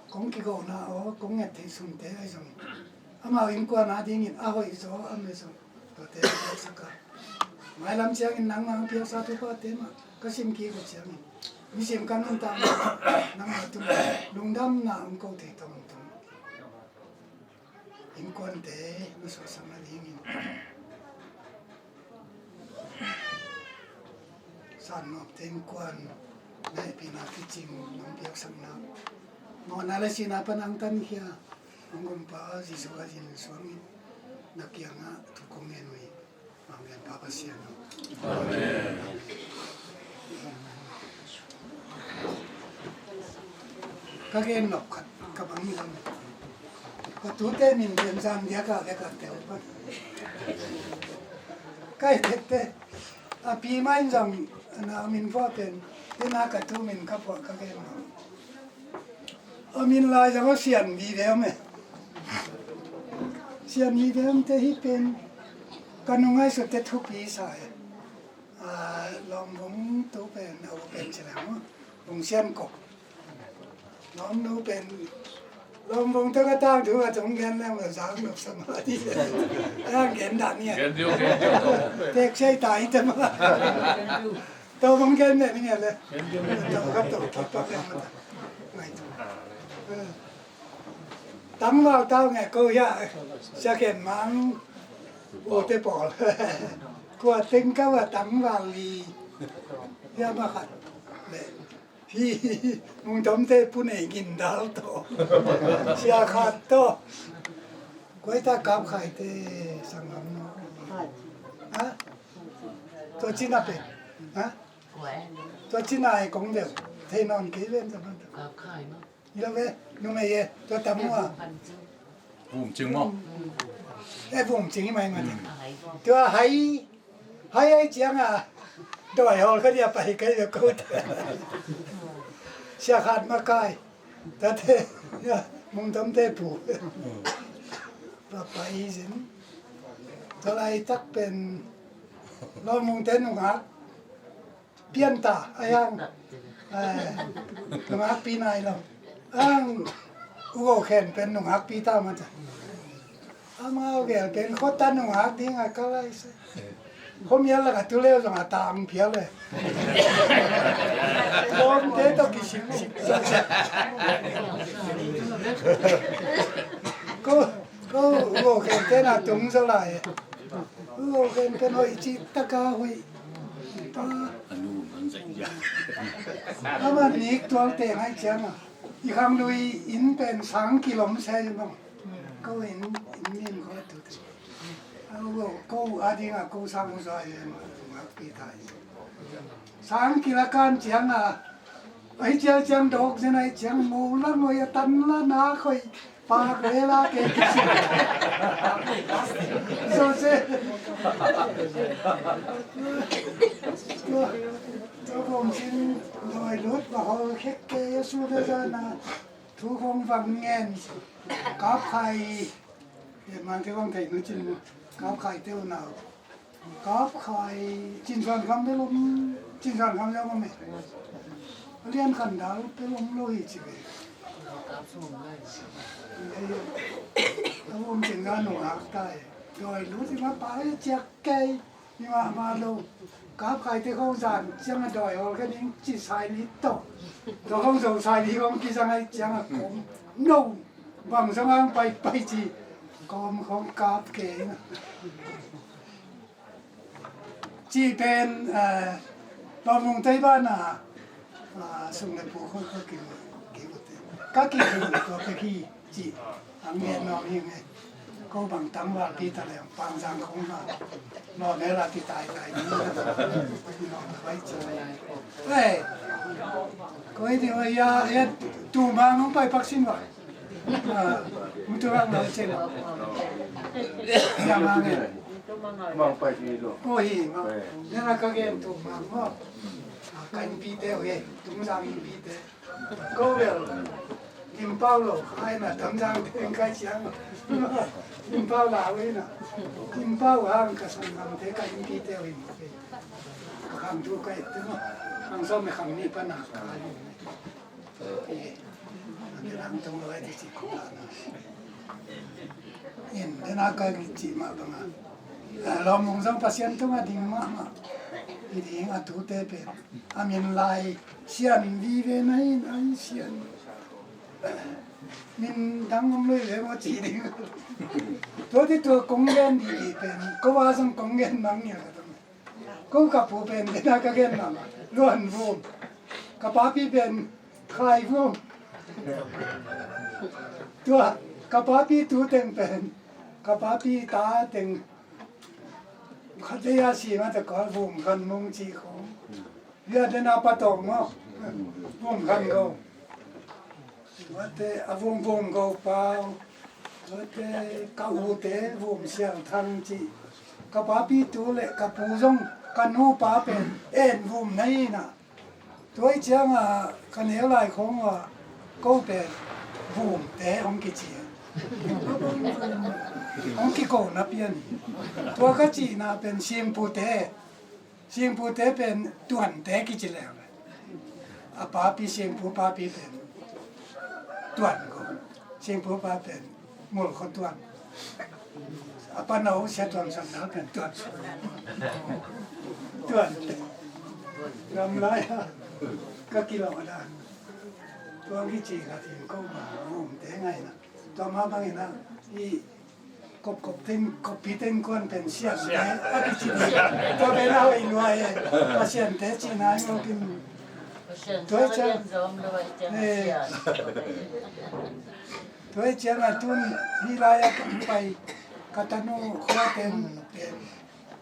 kong kigona aw, kong nget theih sunte ahi zongin amau innkuan a dingin a hoih zaw a om leh zong tuate piaksak a, mailam ciangin nangmah hong piaksa thuphate mah ka sim kik uh ciangin, nisim ka nuntak mah nangmah tungah lungdamna hong ko thei tawh hong tung. Innkuante na suahsak nadingin, San Nuamte innkuan na hehpihna kicing nong piaksakna, mawhna le sihna pan hong tankhia hong Gumpa Jesuh Khazih min suangin na kiangah thu kong ngen uh hi. Amen. Pa Pasian aw. Amen. Ka gen nop khat ka bang hi lo. Ka tute min pen zan dia ka ve ka tel pa. Ka i tete a pi mai zong na min vua pen tena ka tu min ka vua ka gen nop. A min lai zong a Sian Vive om e. Sian Vive omte hi pen ka nungai sute thupi sa e. A, Lawmvung tu pen a u pen ci leng maw, Vung Sian Kop. Lawmnu pen Lawmvung tawh ka tangthu a tung gen leng maw, zang nop sa mah di. A gen dah ni a. Gen diu, gen diu. Tek sei tai te maw. Tawh vung gen ne ni a le. Tawh ka tawh kipak leng maw. Ngai tu. Tangval tau nge ko ya. Sia Khen Mang. Ute pawl. Kua teng ka va tangval li. Hiam a khat le. Hi, Mungtomte pu Nei Gin Dal tawh. Sia khat tawh. Kua hi ta, Kap Khaite sanggam no? Ha? Tua cina pe. Ha? Tua cina e kong deuh. Thei nawn kei ven ta ban. Kap Khai no. Hi lo ve, numei e, tua tam mua. Vum Cing maw? E, Vum Cing hi mai ngan. Tua hai, hai ai ciang a, dawi hawl kha dia pai kai ve ko. Sia khat makai. Tate, Mungtomte pu. Tua pai zin. Tua laitak pen, Lawmungte nungak pian ta, a yang, eh, nungakpi nai lo. Ang, U Go Khen pen nungakpi ta mah ta. Amau gel pen khua ta nungak ding a ka lai se. Khua mial lak a tu leu zong a tang phial le. Lawmte tawh kisik sik. Ko, ko, U Go Khen te na tung zaw lai. U Go Khen pen hoih cih taka hoih. Ama nik tual te ngai ciang a. I khang lui inn pen sang kilom se maw. Ko inn, inn min ko tu. Ko, ko a ding a ko sang zaw e maw. Ngakpi ta i. Sang kila kan ciang a. Ai ciang ciang dok zen ai ciang mo la ngoi a tan la na khoi. Pak le la ke kisi. So se. Tua, tua bom sin doi lut ba hol khek ke Yesu de zana. Thu khong vang ngen. Kap Khai. Ye man ke vang thei nu cin mu. Kap Khai teu nau. Kap Khai, Cin Suan Kham bel om, Cin Suan Kham bel om e. A Lian Khan Dal bel om lo hi ci ve. A om cin ga nungak ta e. Doi lu ci ma pa e ciak kei. Ni ma ma lo. Kap Khai te khong zan ciang a doi hol ka ning ci sai ni to. To khong zo sai ni khong ki zang ai ciang a kom. No. Bang zong ang pai pai ci. Kom khong kap kei na. Ci pen, eh, Lawmung tei bana, ah, sung le pu khoi khoi ki, ki u te. Ka ki u tua pe ki ci. Ang ngen nong hi nge. Ko bang tangval pi ta le pang zang khong na. Lo ne la ki tai tai ni. Ki nong na bai ci. Eh. Ko i di wa ya, ya tu ma ngong pai pak sin wa. Ah, mutu ang nong cen. Ya ma nge. Mang pai di lo. Ko hi ma. Pai. Nena ka gen tu mang mo. Ah, kan pi te we, tung zang pi te. Ko bel. Lim pau lo, ai na tam zang te kai siang. Lim pau la we na. Lim pau hang ka sang lam te kan pi te we. Ka khang tu kai te mo. Khang som me khang ni pa na ka. Eh, nang tung lo ai ti ci ko la na. In, den a ka ci ma ba nga. Eh, Lawmung zong Pasian tung a ding ma ma. I ding a tu te pe. A min lai sian vive na in ai sian. Min dang om lui ve mo ci ding. Tua ti tua kong gen di di pen. Ko wa zong kong gen mang nia ka tong. Ko ka pu pen dena ka gen mama. Luan Vum. Ka papi pen Khai Vum. Tua ka papi tu teng pen. Ka papi ta teng. Khat le ya si ma ta ka Vum Khan Mung ci khong. Bia dena pa tong mo. Vum Khan Go. Tuate a Vum Vum Go Pau, tuate ka ute Vum Sial Thang ci. Ka papi tu le ka pu zong ka nu pa pen En Vum na hi na. Tua i ciang a ka neu lai khong a ko pen Vum te hong kici. Hong kiko na pian hi. Tua ka cihna pen Singpu te. Singpu te pen Tuan te kici leng. A papi Singpu papi pen Tuan ko. Singpu pa pen Mul ko Tuan. A pa no sia Tuan San Dal pen Tuan. Tuan te. Gam lai a ka kilo da. Tuan kici ka tin ko ma Vum te ngai na. Tua ma bang ina i Kopkop teng, koppi teng kuan pen siante a kici ding. Tua pen a hoih lua e. Pasiante cihna in ngawkin. Tua hi ciang, eh, tua hi ciang a tun hih lai-ah ka pai ka tanu khua teng pen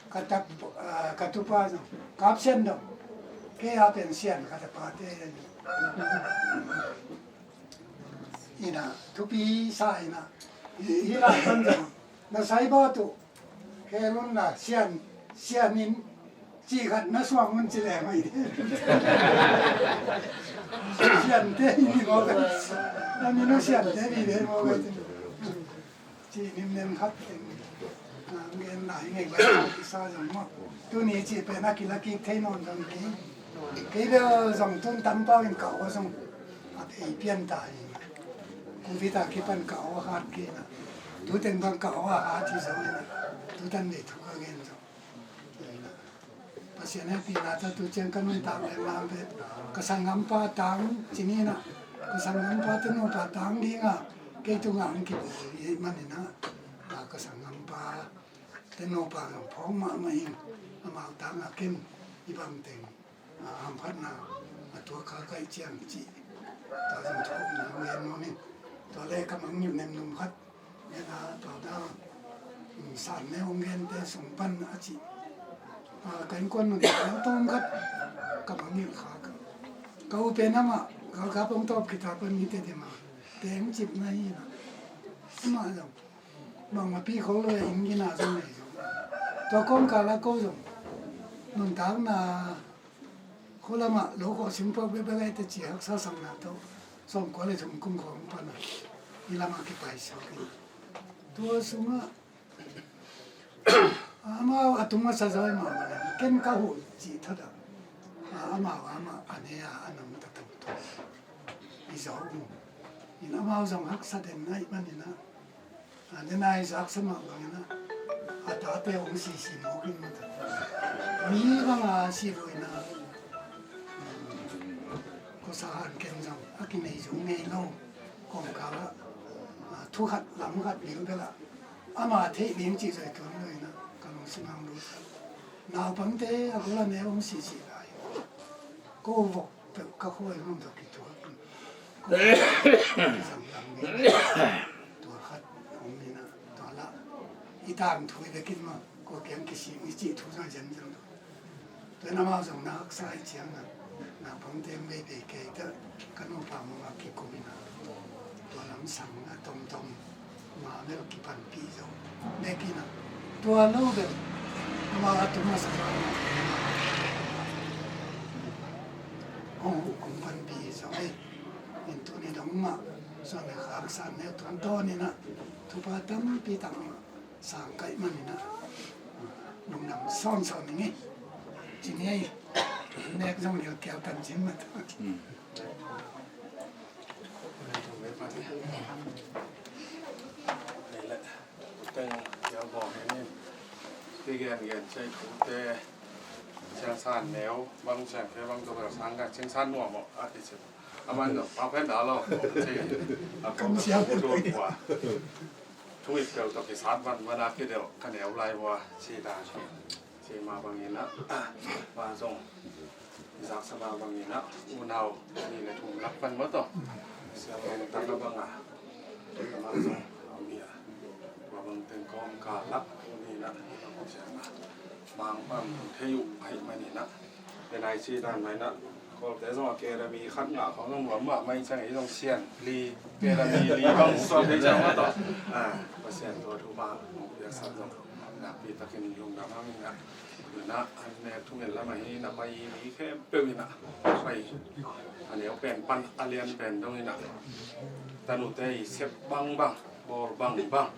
ka tap, ah, ka tupa zong Kap Sian Dong. Kei a pen Sian ka tapate. Ina, thupi sa ina. Hi, hi lai pan zong na sai bawt uh. Kei lun na Sian, Sian in ci khat na suang un ci leng mai. Sian te hi ni maw kai. Na min uh Sian te hi ni maw kai. Ci nimnem khat teng, ah, ngen lai ngei bai kisa zong maw. Tuni ci pen a kila kik thei nawn zong kei. Kei bel zong tun tampau in ka aw zong a phei pian ta hi. Covid a kipan ka aw hat kei na. Tu teng bang ka aw a hat hi zong hi na. Tu tan dei thu ka gen zong. Pasian hehpihna tawh tu ciang ka nuntak leh lam pen ka sanggampa tang ci ni na, ka sanggampa te nupa tang ding a kei tungah hong kibawl hi manin ah, ka sanggampa te nupa zong phawk mahmah in amau tang a ken i bang teng hamphatna a tuak kha kaih ciang cih tua zong thuakna hong gen nuam in. Tua leh ka mangngilh nemnum khat Nena tua dan, mm, san ne hong gente sung pan a ci. A, ka innkuan nun ka tawm khat ka mangngilh kha ka. Ka u pen amah galkap hong tawp khita pan mite dima teng cipna hi na. Amah zong bangmah pi khol lo inn gina zong nei zong. Tua kawngkal a ko zong nuntakna Khualamah lo khawh singpawh bekbek aite ci haksa sakna tawh sawmkua le thum kum khawng pana i lamah kipaisuk hi. Tua sungah amau a tung masa zaw i mah mah ken ka huh cih thotah amau amah a ne a a nong ta tawh tawh i zawh uh in amau zong haksa den na i maninah. A, nena i zaksa mah bangin ah a tate hong sisi mawk in mata. Mi banga si lo in ah, um, khuasa han ken zong a kinei zong ngei lo. Kawmkal ah, a, thu khat lam khat bilbel ah ama theih ding cih zoi tuan lo in ah ka lungsim hang lut. Naupangte a gol a neu hong sisi lai. Ko vok peuh ka khuai hong dok i tuak. Ko zang lam ni. Tua khat hong ni na, tua lah i tangthu i bekin ma ko kiang kising i cih thu zong zen zen lo. Tua na mau zong na haksa i ciang na, naupangte hong beibei kei ta ka nupa mong a kikum i na. Tua lam sang na tomtom. Mah bel kipanpih zo. Nek in ah tua lo bel amau a tung masa zaw hong huh kong panpih zo ei. In tuni dong mah suan le khak san neu tuan tawn in ah thupha tampi tak mah sang kaih man in ah lungdam sawnsawn ning ei. Cin ei nek zong gilkial tan cin mah ta. Teng yau bawng hen in ti gen gen cei tute ciang san neu bang ciang khe bang tuk sang ka ciang san nuam aw a ti cin. Aman no pau khen da lo cei a kong ka tu dua thungit keu tok ki sat van van a ki del ka neu lai bua ci da. Ci ma bangin ah ma zong i zaksa ma bangin ah unau ni le thum lak pan maw tawh siang hong tang a bang a ma zong a mi a ma bang teng kawm ka lak ni na siang a mang bang thei uh ahi manin ah. Denai ci dan mai na Kawlte zong academy khat ngah khawng zong nuam mahmah i ciang ei zong sian li academy li bang suak thei ciang maw tawh. Pasian tua thu bang hong piaksak zong nakpi takin lungdam hang in ah. Tuna an nek thungen lam ahi na pai mi khempeuh in ah pai a neu pen pan a lian pen dong in ah tanute i sep bangbang bawl bangbang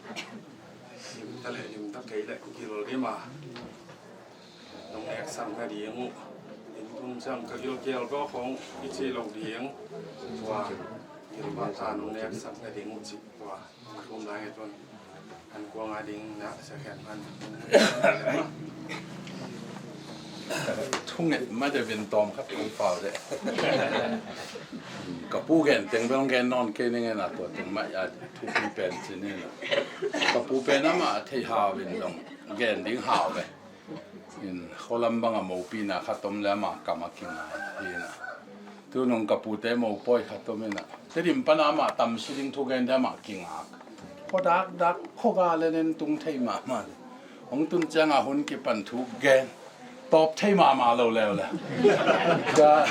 limta le limta kei le gil dim a nong neksak nading uh in tum ciang ka gilkial tawh khawng i cih lo ding tua gilbata nong neksak nading uh cih tua. Kum lai ngai tuan an kuang a ding na sa khen an. Thunget ma de vin tawm khat kong pau de. Ka pu gen teng bel gen nawn kei ning e na, tua teng mah a thupi pen ci ni na. Ka pu pen amah thei hau in dong gen ding hau ve. In khualam bang a mopina khat om le amah kam a kingai hi na. Tunung ka pute mopawi khat om in a, Tedim pan amah tamsi ding thu gen de amah kingak. Khuadak dak khuaga le nen tung thei mahmah. Hong tun ciang a hun kipan thu gen tawp thei mahmah lo leuleu. Sia,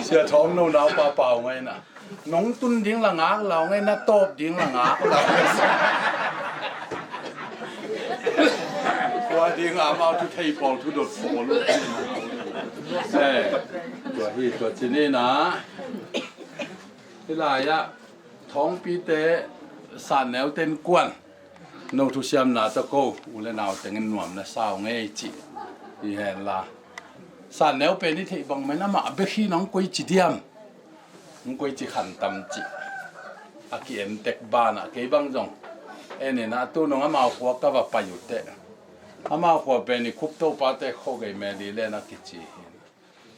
Sia Thawng no naupa pau ngai na, nong tun ding la ngak lau ngai, na tawp ding la ngak lau. Tua ding a amau thu thei pawl thu dot pawl. Eh, tua hi, tua ci ni na. Hi lai ah Thawngpite Satneu ten kuan no thusiamna tawh ko u le nau tengin nuam na sau ngei ci hi hen la. Satneu pen i theih bang men amah bek hi na, hong koi ci diam, hong koi ci khan tam ci a ki-en tek banah kei bang zong en in a, tunung amau khua ka va pai uh teh, amau khua pen i khup topate khuagei meli len a kici hi.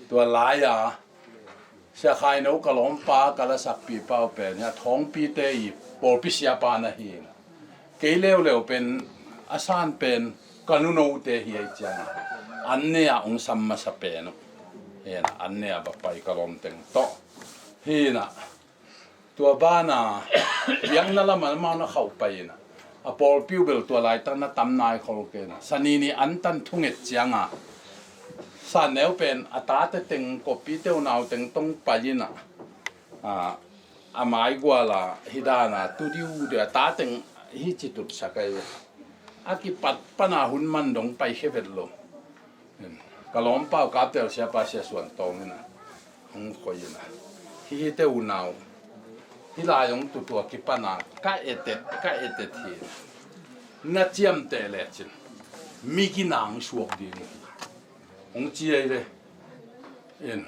Tua lai-a Sia Khaino ka lawmpa ka lasakpipa uh pen hi a, Thawngpite i pawlpi siapa na hi. Kei leuleu pen a san pen ka nunote hi a, i cianga an ne-a hong sam masa pen uh hi na, an ne-a va pai ka lawmteng tawh hi na. Tua bana biakna lamah amau na khauh pai in a, a pawlpi uh bel tua laitak na tam nai khol kei na. Sanini antan thunget cianga Satneu pen a tate teng, kopite unau teng tong pai in a, a, a maiguala hi dana tu diudiu a ta teng hi ci tutsak ahi ve. A kipat pana hun man dong pai khe vet lo. Ka lawmpa uh kaptel siapa Sia Suan Tawng in a, hong khoi in a, hi hite unau hi lai hong tutua kipana ka etet, ka etet hi. Na ciamteh lecin mi ginang suak ding hong ci ahi ve. In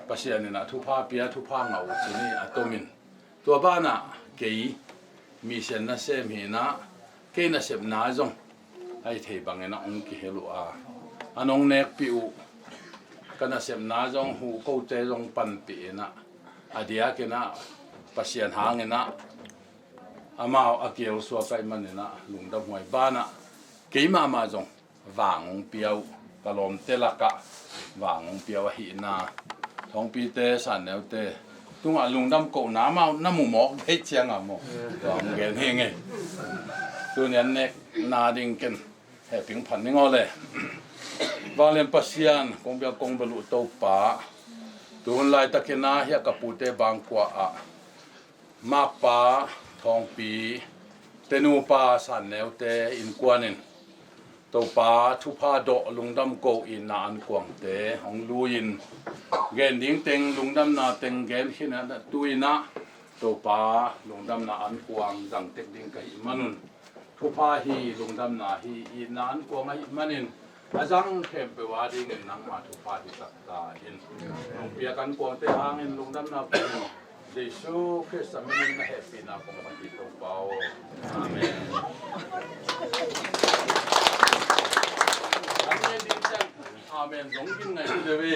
Pasian in a thupha pia, thupha ngah uh ci ni a tomin. Tua banah kei misian nasem hi na, kei nasepna zong ahi thei bangin a hong kihel uh a, a nong nekpih uh ka nasepna zong huh kote zong panpih in a, a diakin a Pasian hangin a amau a kiel suak ahih manin a lungdam huai banah kei mahmah zong vang hong pia uh, ka lawmte lakah vang hong pia uh ahihna, Thawngpite Satneute tungah lungdam kohna amau na mu mawk deih cianga maw, tua hong gen hi ngei. Tuni an nekna ding ken hehpih phat ning aw le. Vanglian Pasian, kong biak kong bel uh Topa, tuhun laitakin a hiah ka pute bangkua ah Makpa Thawngpi te nupa Satneute innkuanin Topa thupha dawh, lungdam ko, itna ankuangte hong lui-in gen ding teng, lungdamna teng gen khin a, tu-in ah Topa lungdamna ankuang zang tek ding ka hih manun, thupha hi, lungdamna hi, itna ankuang ahih manin a zang khempeuh a dingin nangma thupha hi sak ta in. Nong piak ankuangte hangin lungdamna pia in. Jesu Khrist a minin na hehpihna kong pan hi Topa aw. Amen. An ngen ding ciang amen zong gin ngai hi de ve.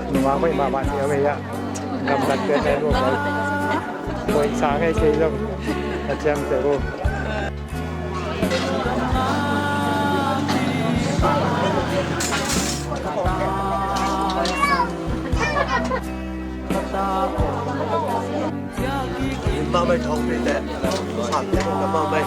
Nungak mah mahmah ni a, gamtat te ne lu ko. Ko sa ngai kei zong a ciam te ko. Limau mai thong pi te. Sam te ko limau mai.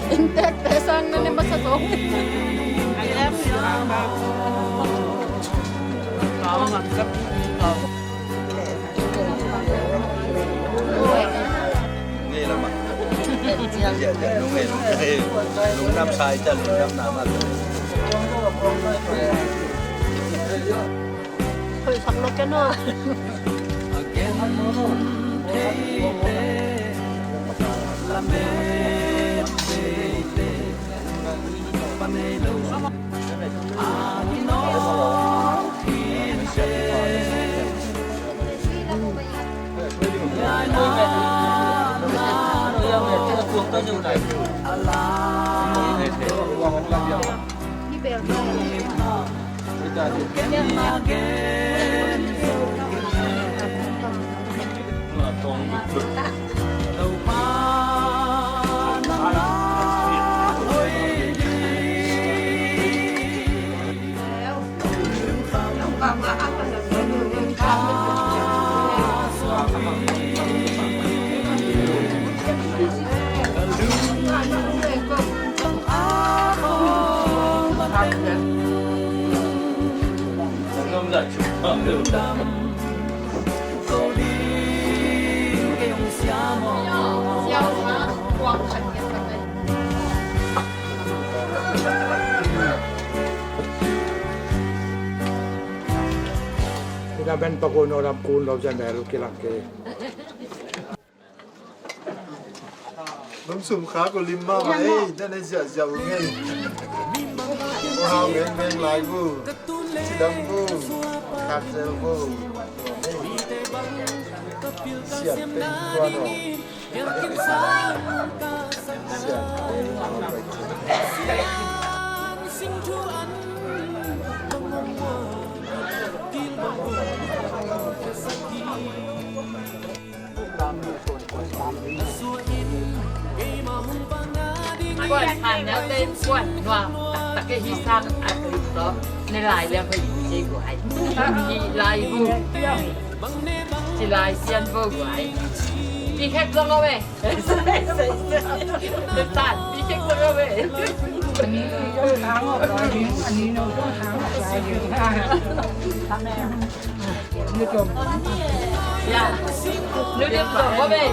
Inntek te sang na ne masa tong. Ngei lamah. Lungdam sa i ca lungdam na mah. Hoih sak lo kei no. Ina ben pakun olam kun lo jan el kilang ke. Lungsum kha ko lim mah mah ei, dan ei ziahziah uh ngei. Ko hau vengveng lai bu, cidam bu, kakzel bu. Sian teng tuan aw. Sian teng tuan aw. Kuan phan neu te kuan nuam taktak ke hi sang a tuk to ne lai liang ko i ce guai. Hi lai bu. Ci lai sian bu guai. Pi khek zong a we. Tan pi khek zong a we. Ani zong hang awk lai ding, ani no zong hang awk lai ding. Ni tom. Ya. Ni tom ko be.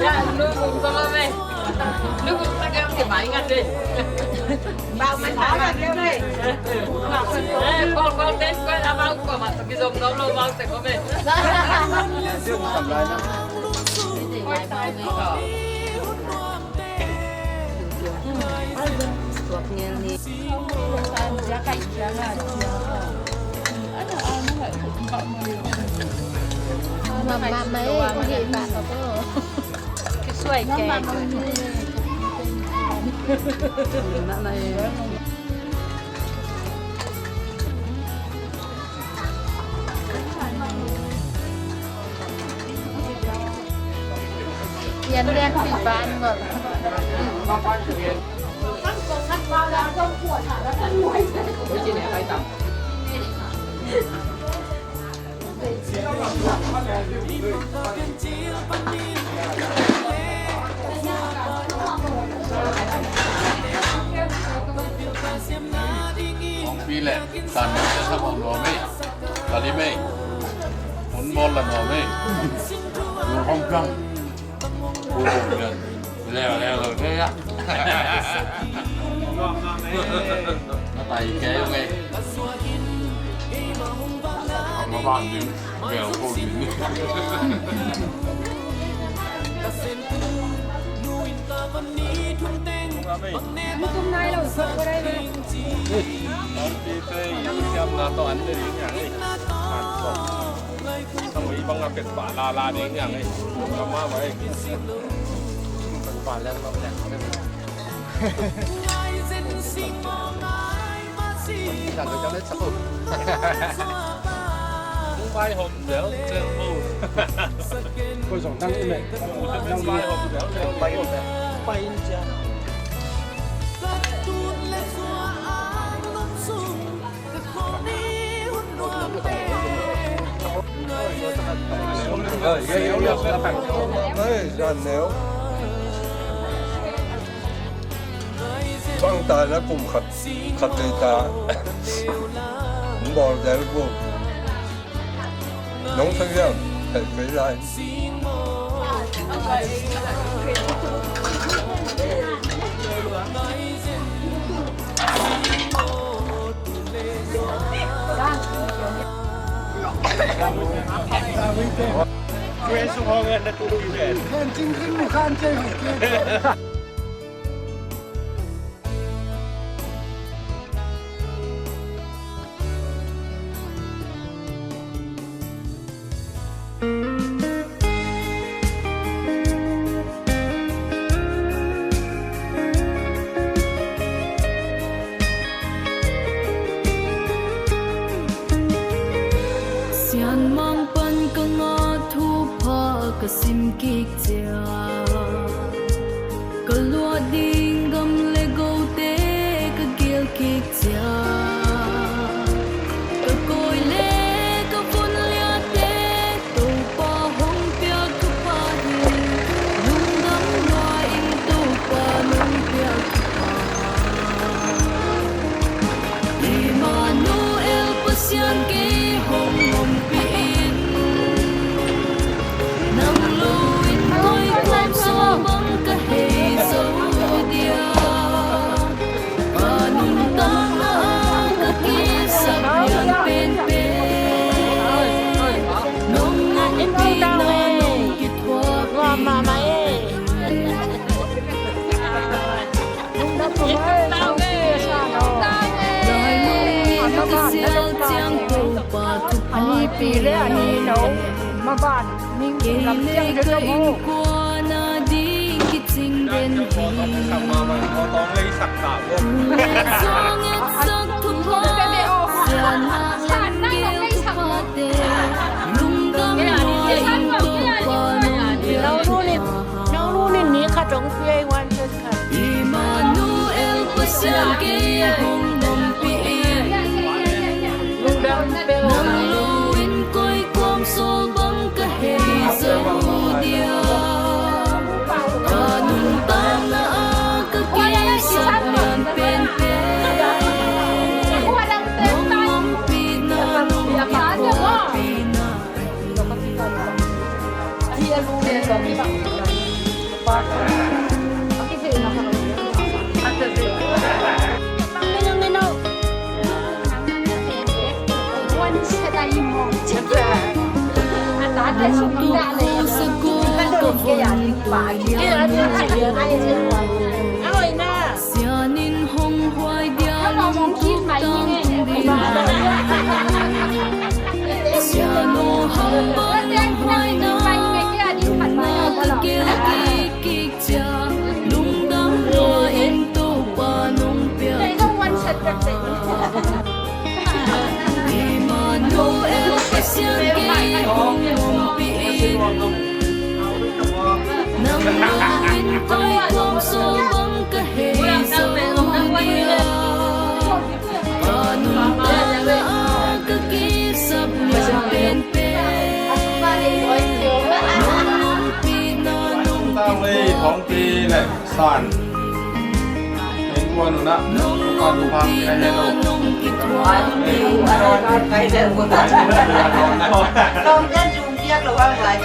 Ya, ni tom ko be. Ni tom ko be. Bau mai ta la ke be. Eh, kol kol ten ko na bau ko ma. Kizom nom lo bang te ko me. Mama mai ko hi ba ko. Kisuai ke. Mama mai. Yan lian pi ban ngol. Hong pi leh san sia sa hong nuam ei. Ka lim ei. Hun bawl la nuam ei. Yu hong kang. Hu hong kang. Leo leo lo thei ah. Na tai kei ung ei. Ang ma ban ding. Bel ko ding. Tum nai lo so ko dai lo. Pi te i siam na to an de ding yang ei. An to. Tamo i bang a pet pa la la ding yang ei. Kama ba ei. Pet pa leng lo leng. Mumbai home del del ho. Koi zong nang i me. Mumbai home del del ho. Pai in cia. Bang ta na kum khat khat vei ta. Bawl del kum. Nong sa giam thei kei lai. Sianmang pan ka ngah thupha ka sim kik ciang, ka luah ding gam le gote ka gil kik ciang, ka kawi le ka vun liate Topa hong piak thupha hi. Lungdam lua ing Topa nong piak thupha. Immanuel Pasian kei hong ompih in. Nang lo in koi kawm sawm bang ka hei zo dia. Ka nuntakna ah ka kisap lian penpen nong ompihna nong kithuahpih. Lai mong in ka sial ciang Topa thupha pia. Kei le ka innkuan a ding kicing den hi. Lungdam etsak thupha, sianna lam gel thuphate. Lungdam lua ing Topa nong gel thupha. Immanuel Pasian kei hong ompih in. Nang lo in koi kawm sawl bang ka hei zo dia. Ka nuntakna ah ka kisap lian Sianin hong huai dia lungtup tang tung ding. Sianu hong bang hong huai na, lungna ka kil kik cia, lungdam lua in Topa nong piak. Immanuel Pasian kei hong ompih in. Nang mah in koi kuang sawm bang ka hei zo dia. Ka nuntakna ah ka kisap lian penpen. Nong ompihna nong kituak. Thongpi le San. Nong ompihna nong kituak. Nong kan zung piak lo hang lai.